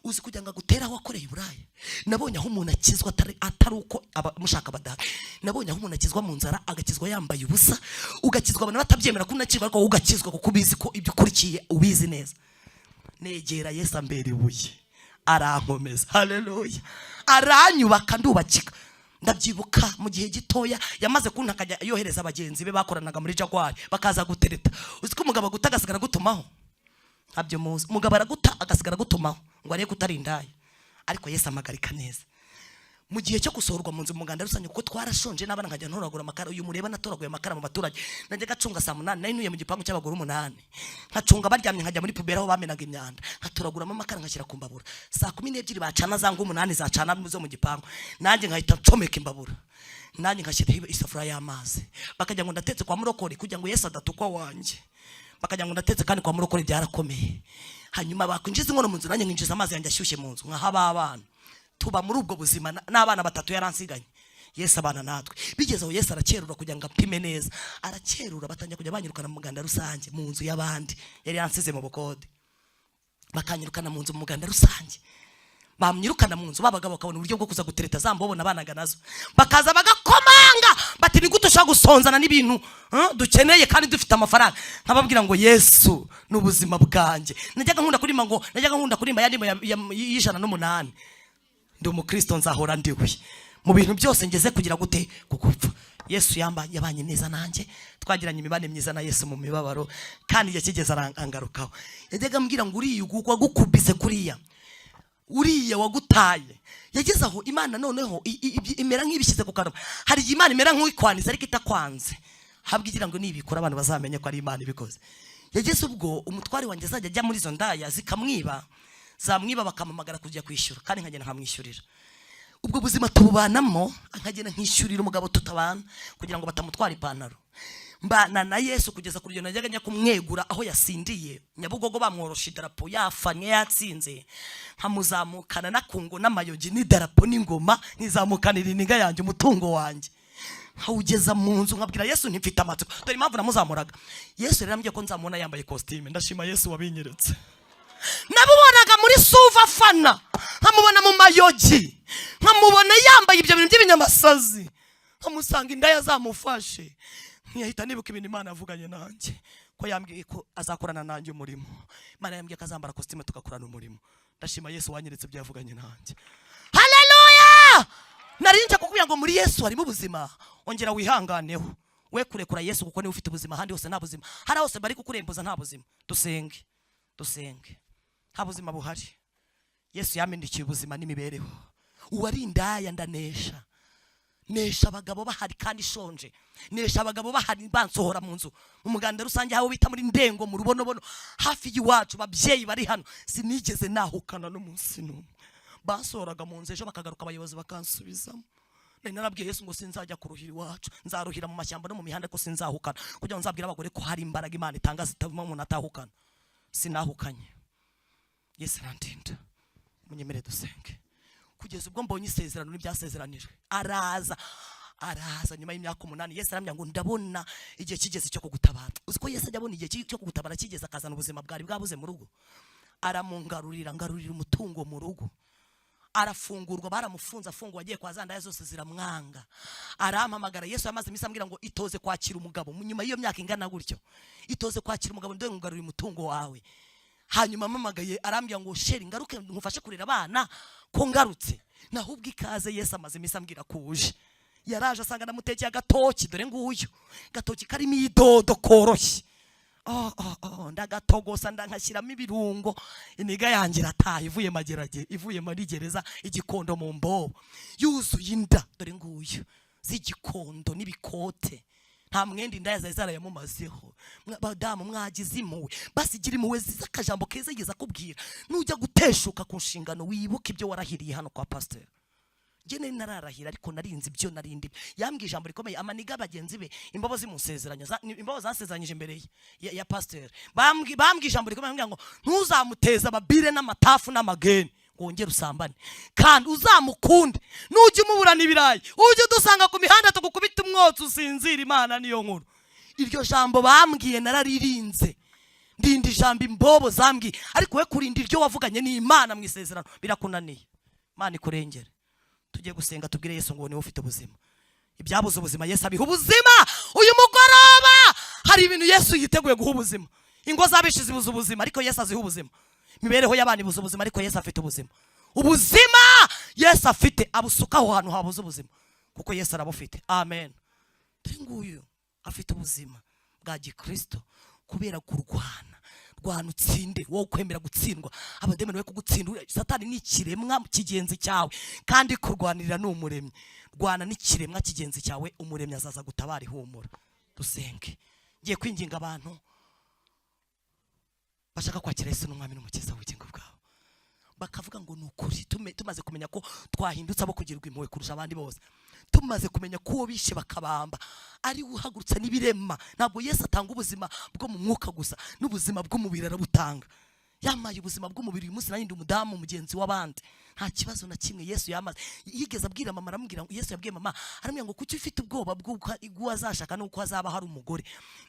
Uzi kugira ngo agutere aho wakoreye uburaya? Nabonye aho umuntu akizwa atari uko mushaka abadaha. Nabonye aho umuntu akizwa mu nzara, agakizwa yambaye ubusa, ugakizwa abantu batabyemera ko unakizwa, ariko wowe ugakizwa kuko ubizi ko ibyo ukurikiye ubizi neza. Negera Yesu, ambera ibuye, arankomeza. Haleluya! Aranyubaka, ndubakika. Ndabyibuka, mu gihe gitoya yamaze kunta, akajya yohereza bagenzi be bakoranaga muri Jaguar, bakaza gutereta. Uzi ko umugabo aguta agasigara agutumaho? Ntabyo muzi. Umugabo araguta agasigara agutumaho ngo arebe ko utari indaya. Ariko Yesu amagarika neza. Mu gihe cyo gusohorwa mu nzu mu muganda rusange, kuko twarashonje n'abana, nkajya ntoragura amakara. Uyu mureba natoraguye amakara mu baturage. Najyaga acunga saa 8. Nari ntuye mu gipangu cy'abagore 8, nkacunga baryamye, nkajya muri poubelle aho bamenaga imyanda, nkatoraguramo amakara, nkashyira ku mbabura. Saa 12 bacana za ngo 8 zacana zo mu gipangu, nanjye nkahita ncomeka imbabura, nanjye nkashyiraho isafuriya y'amazi, bakajya ngo ndatetse kwa murokore, kugira ngo Yesu adatukwa wanjye. Bakajya ngo ndatetse, kandi kwa murokore byarakomeye. Hanyuma bakwinjiza inkono mu nzu, nanjye nkinjiza amazi yanjye ashyushye mu nzu, nkahaba abana. Tuba muri ubwo buzima n'abana batatu yaransiganye. Yesu abana natwe. Bigeze aho Yesu arakerura kugira ngo apime neza, arakerura, batangira kujya banyirukana mu muganda rusange, mu nzu y'abandi. Yari yansize mu bukode, bakanyirukana mu nzu mu muganda rusange. Bamwirukana mu nzu, babagabo bakabona uburyo bwo kuza gutereta za mbobo nabanaga nazo, bakaza bagakomanga bati: "Ni gute ushobora gusonzana n'ibintu dukeneye kandi dufite amafaranga?" Nkababwira ngo Yesu ni ubuzima bwanjye. Najyaga nkunda kuririmba ya ndirimbo y'108: "Ndi umukristo, nzahora ndiwe mu bintu byose, ngeze kugira gute kugupfa." Yesu yabanye neza nanjye, twagiranye imibanire myiza na Yesu mu mibabaro, kandi igihe kigeze arangarukaho. Yajyaga ambwira ngo uriya wagukubise kuriya, uriya wagutaye. Yageze aho Imana noneho imera nk'ibishyize ku kanwa. Hari igihe Imana imera nk'uyikwaniza ariko itakwanze, habwa igira ngo nibikora abantu bazamenye ko ari Imana ibikoze. Yageze ubwo umutware wanjye azajya ajya muri izo ndaya zikamwiba, zamwiba bakampamagara kujya kwishyura, kandi nkagenda nkamwishyurira. Ubwo buzima tububanamo, nkagenda nkishyurira umugabo tutabana kugira ngo batamutwara ipantaro. Mbana na Yesu kugeza ku rugero najyaga njya kumwegura aho yasindiye Nyabugogo, bamworosha idarapo, yafanye, yatsinze, nkamuzamukana n'akungo n'amayogi n'idarapo n'ingoma, nkizamukanira iniga yanjye, umutungo wanjye nkawugeza mu nzu, nkabwira Yesu nti: "Mfite amatsiko." Dore impamvu namuzamuraga: Yesu rero yambwiye ko nzamubona yambaye kositime. Ndashima Yesu wabinyeretse. Namubonaga muri suva afana, nkamubona mu mayogi, nkamubona yambaye ibyo bintu by'ibinyamasazi, nkamusanga indaya zamufashe, ntiyahita nibuka ibintu Imana yavuganye nanjye, ko yambwiye ko azakorana nanjye umurimo. Imana yambwiye ko azambara kositime tugakorana umurimo. Ndashima Yesu wanyeretse ibyo yavuganye nanjye. Haleluya! Nari nje kukubwira ngo muri Yesu harimo ubuzima. Ongera wihanganeho, we kurekura Yesu, kuko niwe ufite ubuzima. Ahandi hose nta buzima hari, hose bari kukurembuza, nta buzima. Dusenge, dusenge. Nta buzima buhari. Yesu yampindukiye ubuzima n'imibereho. Uwari indaya ndanesha, nesha abagabo bahari kandi ishonje, nesha abagabo bahari bansohora mu nzu mu muganda rusange, aho bita muri Ndengo, mu Rubonobono, hafi y'iwacu. Babyeyi bari hano, sinigeze nahukana n'umunsi n'umwe. Bansohoraga mu nzu, ejo bakagaruka abayobozi bakansubizamo. Nari narabwiye Yesu ngo sinzajya kuruhira iwacu, nzaruhira mu mashyamba no mu mihanda, ko sinzahukana, kugira ngo nzabwire abagore ko hari imbaraga Imana itanga zituma umuntu atahukana. Sinahukanye, Yesu arandinda. Munyemere dusenge. Kugeza ubwo mbonye isezerano n'ibyasezeranijwe, araza, araza nyuma y'imyaka 8. Yesu arambwira ngo ndabona igihe kigeze cyo kugutabara. Uzi ko Yesu ajya abona igihe cyo kugutabara kigeze, akazana ubuzima bwari bwabuze mu rugo, aramungarurira, ngarurira umutungo mu rugo. Arafungurwa, baramufunze, afunguwe agiye kwa za ndaya zose ziramwanga. Arampamagara. Yesu yamaze iminsi ambwira ngo itoze kwakira umugabo. Nyuma y'iyo myaka ingana gutyo, itoze kwakira umugabo, ndore nkugarurira umutungo wawe. Hanyuma ampamagaye arambwira ngo: "Chéri, ngaruke nkufashe kurera abana ko ngarutse?" Naho ubwo ikaze, Yesu amaze iminsi ambwira ko uje. Yaraje asanga namutekeye agatoki. Dore nguyu gatoki karimo idodo koroshye. Oh, ndagatogosa, ndankashyiramo ibirungo. Iniga yanjye irataha ivuye Magerage, ivuye muri gereza igikondo mu mbobo, yuzuye inda. Dore nguyu z'igikondo n'ibikote, nta mwenda, indaya zari zarayamumazeho. Badamu mwagize impuhwe, basigira impuhwe ziza. Akajambo keza yigeze akubwira: nujya guteshuka ku nshingano, wibuke ibyo warahiriye hano kwa pasiteri. Njye nari nararahira, ariko narinzi ibyo narindi. Yambwiye ijambo rikomeye. Amaniga bagenzi be, imbobo zimusezeranya, imbobo zasezeranyije imbere ye ya pasiteri, bambwiye ijambo rikomeye, bambwira ngo ntuzamuteze amabire n'amatafu n'amageni ngo wongere usambane, kandi uzamukunde. Nujya umuburana ibirayi, ujye udusanga ku mihanda tugukubita umwotsi usinzira. Imana niyo nkuru. Iryo jambo bambwiye nararirinze, ndinda ijambo imbobo zambwiye. Ariko we kurinda iryo wavuganye n'Imana mu isezerano birakunaniye, Imana ikurengere. Tugiye gusenga, tubwire Yesu ngo niwe ufite ubuzima. Ibyabuze ubuzima, Yesu abiha ubuzima. Uyu mugoroba hari ibintu Yesu yiteguye guha ubuzima. Ingo z'abishi zibuze ubuzima, ariko Yesu aziha ubuzima. Imibereho y'abantu ibuze ubuzima, ariko Yesu afite ubuzima. Ubuzima Yesu afite abusuka aho hantu habuze ubuzima, kuko Yesu arabufite. Amen. Dore nguyu afite ubuzima bwa gikristo kubera kurwana. Rwana utsinde, wowe kwemera gutsindwa, abademoni we kugutsinda. Satani ni ikiremwa kigenzi cyawe, kandi kurwanirira ni Umuremyi. Rwana n'ikiremwa kigenzi cyawe, Umuremyi azaza gutabara. Ihumura. Dusenge. Ngiye kwinginga abantu bashaka kwakira Yesu n'Umwami n'Umukiza w'ubugingo bwawe, bakavuga ngo ni ukuri, tumaze kumenya ko twahindutse abo kugirirwa impuhwe kurusha abandi bose, tumaze kumenya ko uwo bishe bakabamba ari we uhagurutsa n'ibirema. Ntabwo Yesu atanga ubuzima bwo mu mwuka gusa, n'ubuzima bw'umubiri arabutanga. Yamaye ubuzima bw'umubiri. Uyu munsi nanjye ndi umudamu mugenzi w'abandi, nta kibazo na kimwe. Yesu yamaze, yigeze abwira mama, aramubwira ngo, Yesu yabwiye mama, aramubwira ngo: "Kuki ufite ubwoba bw'uko azashaka n'uko hazaba hari umugore?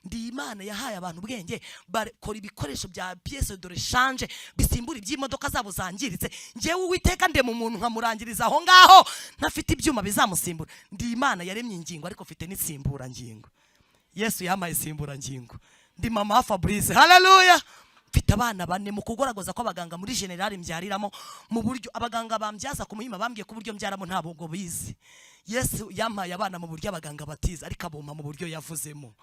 Ndi Imana yahaye abantu ubwenge, bakora ibikoresho bya pièces de rechange bisimbura iby'imodoka zabo zangiritse. Njyewe Uwiteka ndema umuntu nkamurangiriza aho ngaho, ntafite ibyuma bizamusimbura. Ndi Imana yaremye ingingo, ariko mfite n'insimburangingo." Yesu yampaye insimburangingo. Ndi mama wa Fabrice, haleluya. Mfite abana bane. Mu kugoragoza kw'abaganga muri general mbyariramo, mu buryo abaganga bambyaza ku Muhima bambwiye ko uburyo mbyaramo ntabwo bizi. Yesu yampaye abana mu buryo abaganga batize, ariko abumpa mu buryo yavuzemo.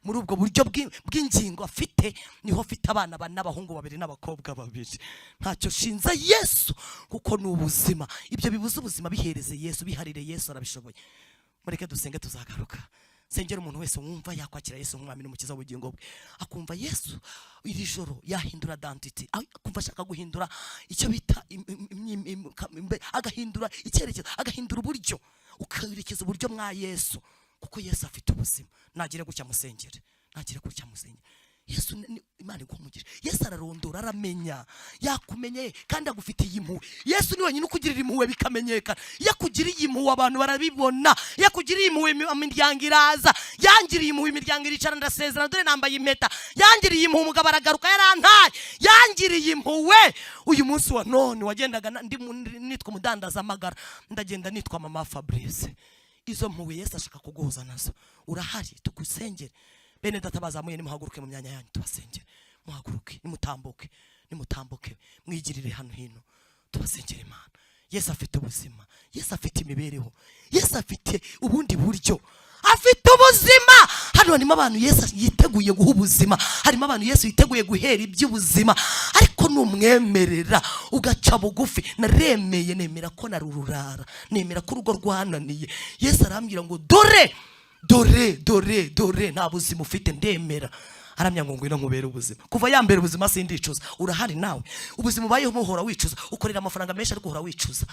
Muri ubwo buryo bw'ingingo afite niho afite abana bane, abahungu babiri n'abakobwa babiri. Ntacyo shinza Yesu kuko ni ubuzima. Ibyo bibuze ubuzima bihereze Yesu, biharire Yesu, arabishoboye. Mureke dusenge, tuzagaruka. Sengera umuntu wese wumva yakwakira Yesu nk'umwami n'umukiza w'ubugingo bwe, akumva Yesu iri joro yahindura identity, akumva ashaka guhindura icyo bita agahindura icyerekezo, agahindura uburyo, ukerekeza uburyo mwa Yesu, kuko Yesu afite ubuzima. Nagire gutya musengere, nagire gutya musengere. Yesu Imana iguha umugisha. Yesu ararondora, aramenya, yakumenye kandi agufitiye impuhwe. Yesu ni wenyine ukugirira impuhwe bikamenyekana. Iyo akugiriye impuhwe abantu barabibona. Iyo akugiriye impuhwe imiryango iraza. Yangiriye impuhwe, imiryango iricara, ndasezerana, dore nambaye impeta. Yangiriye impuhwe, umugabo aragaruka yarantaye. Yangiriye impuhwe, uyu munsi wa none wagendaga ndi nitwa umudandazamagara, ndagenda nitwa mama Fabrice. Izo mpuhwe Yesu ashaka kuguhuza nazo. Urahari? Tugusengere. Bene data bazamuye, nimuhaguruke mu myanya yanyu tubasengere. Muhaguruke, nimutambuke, nimutambuke, mwigirire hano hino tubasengere Imana. Yesu afite ubuzima, Yesu afite imibereho, Yesu afite ubundi buryo, afite ubuzima. Hano harimo abantu Yesu yiteguye guha ubuzima, harimo abantu Yesu yiteguye guhera iby'ubuzima, ariko numwemerera ugaca bugufi. Naremeye, nemera ko narururara, nemera ko urugo rwananiye. Yesu arambwira ngo: "Dore, dore, dore, dore, nta buzima ufite." Ndemera, aramya ngo: "Ngwino nkubere ubuzima." Kuva yambera ubuzima sindicuza. Urahari nawe? Ubuzima ubayeho uhora wicuza. Ukorera amafaranga menshi ariko uhora wicuza.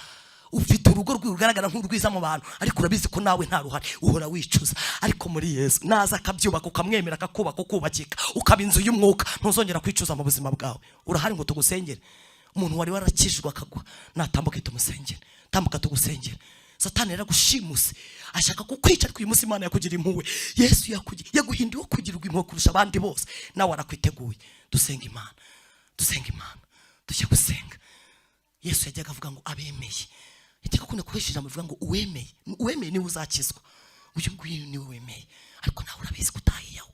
Ufite urugo rugaragara nk'urwiza mu bantu, ariko urabizi ko nawe nta ruhare, uhora wicuza. Ariko muri Yesu naza akabyubaka, ukamwemera akakubaka, ukubakika, ukaba inzu y'umwuka, ntuzongera kwicuza mu buzima bwawe. Urahari ngo tugusengere? Umuntu wari warakijijwe akagwa natambuke tumusengere. Tambuka tugusengere. Satani yaragushimuse, ashaka kukwica, ariko uyu munsi Imana yakugira impuhwe. Yesu yaguhinduye kugirirwa impuhwe kurusha abandi bose, nawe arakwiteguye. Dusenga Imana, dusenga Imana, tujye gusenga. Yesu yajyaga avuga ngo abemeye, yajyaga akunda gukoresha ijambo rivuga ngo uwemeye, uwemeye niwe uzakizwa. Uyu nguyu niwe wemeye, ariko nawe urabizi ko utahiyeho.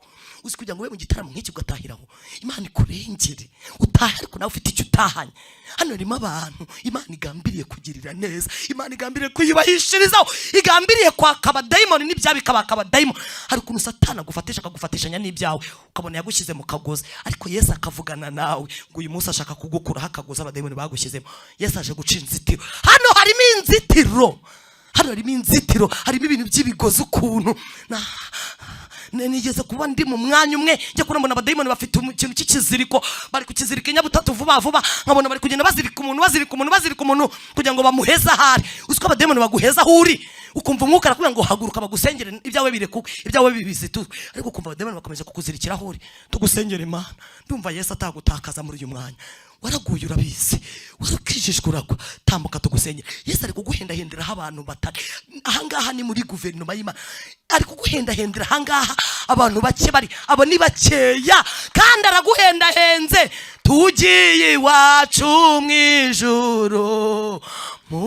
Uzi kugira ngo ube mu gitaramo nk'iki ugatahiraho? Imana ikurengere utahe, ariko nawe ufite icyo utahanye. Hano harimo abantu Imana igambiriye kugirira neza, Imana igambiriye kuyubahishirizaho, igambiriye kwaka abadayimoni n'ibyawe bikabaka abadayimoni. Hari ukuntu Satani agufatisha, akagufatishanya n'ibyawe, ukabona yagushyize mu kagozi, ariko Yesu akavugana nawe ngo uyu munsi ashaka kugukuraho akagozi abadayimoni bagushyizemo. Yesu aje guca inzitiro. Hano harimo inzitiro, hano harimo inzitiro, harimo ibintu by'ibigozi ukuntu. Nigeze kuba ndi mu mwanya umwe, njya kubona mbona abadayimoni bafite ikintu cy'ikiziriko, bari kukizirika inyabutatu vuba vuba. Nkabona bari kugenda bazirika umuntu, bazirika umuntu, bazirika umuntu kugira ngo bamuheze ahari. Uzi ko abadayimoni baguheza aho uri, ukumva umwuka arakubwira ngo haguruka bagusengere, ibyawe birekuke, ibyawe bibizituzwe, ariko ukumva abadayimoni bakomeje kukuzirikira aho uri. Tugusengere Imana. Ndumva Yesu atagutakaza muri uyu mwanya. Waraguye, urabizi, warakijijwe uragwa. Tambuka tugusengere. Yesu ari kuguhendahenderaho abantu batari ahangaha. Ni muri guverinoma y'Imana, ari kuguhendahendera ahangaha. Abantu bake bari abo ni bakeya, kandi araguhendahenze. Tugiye iwacu mu ijuru mu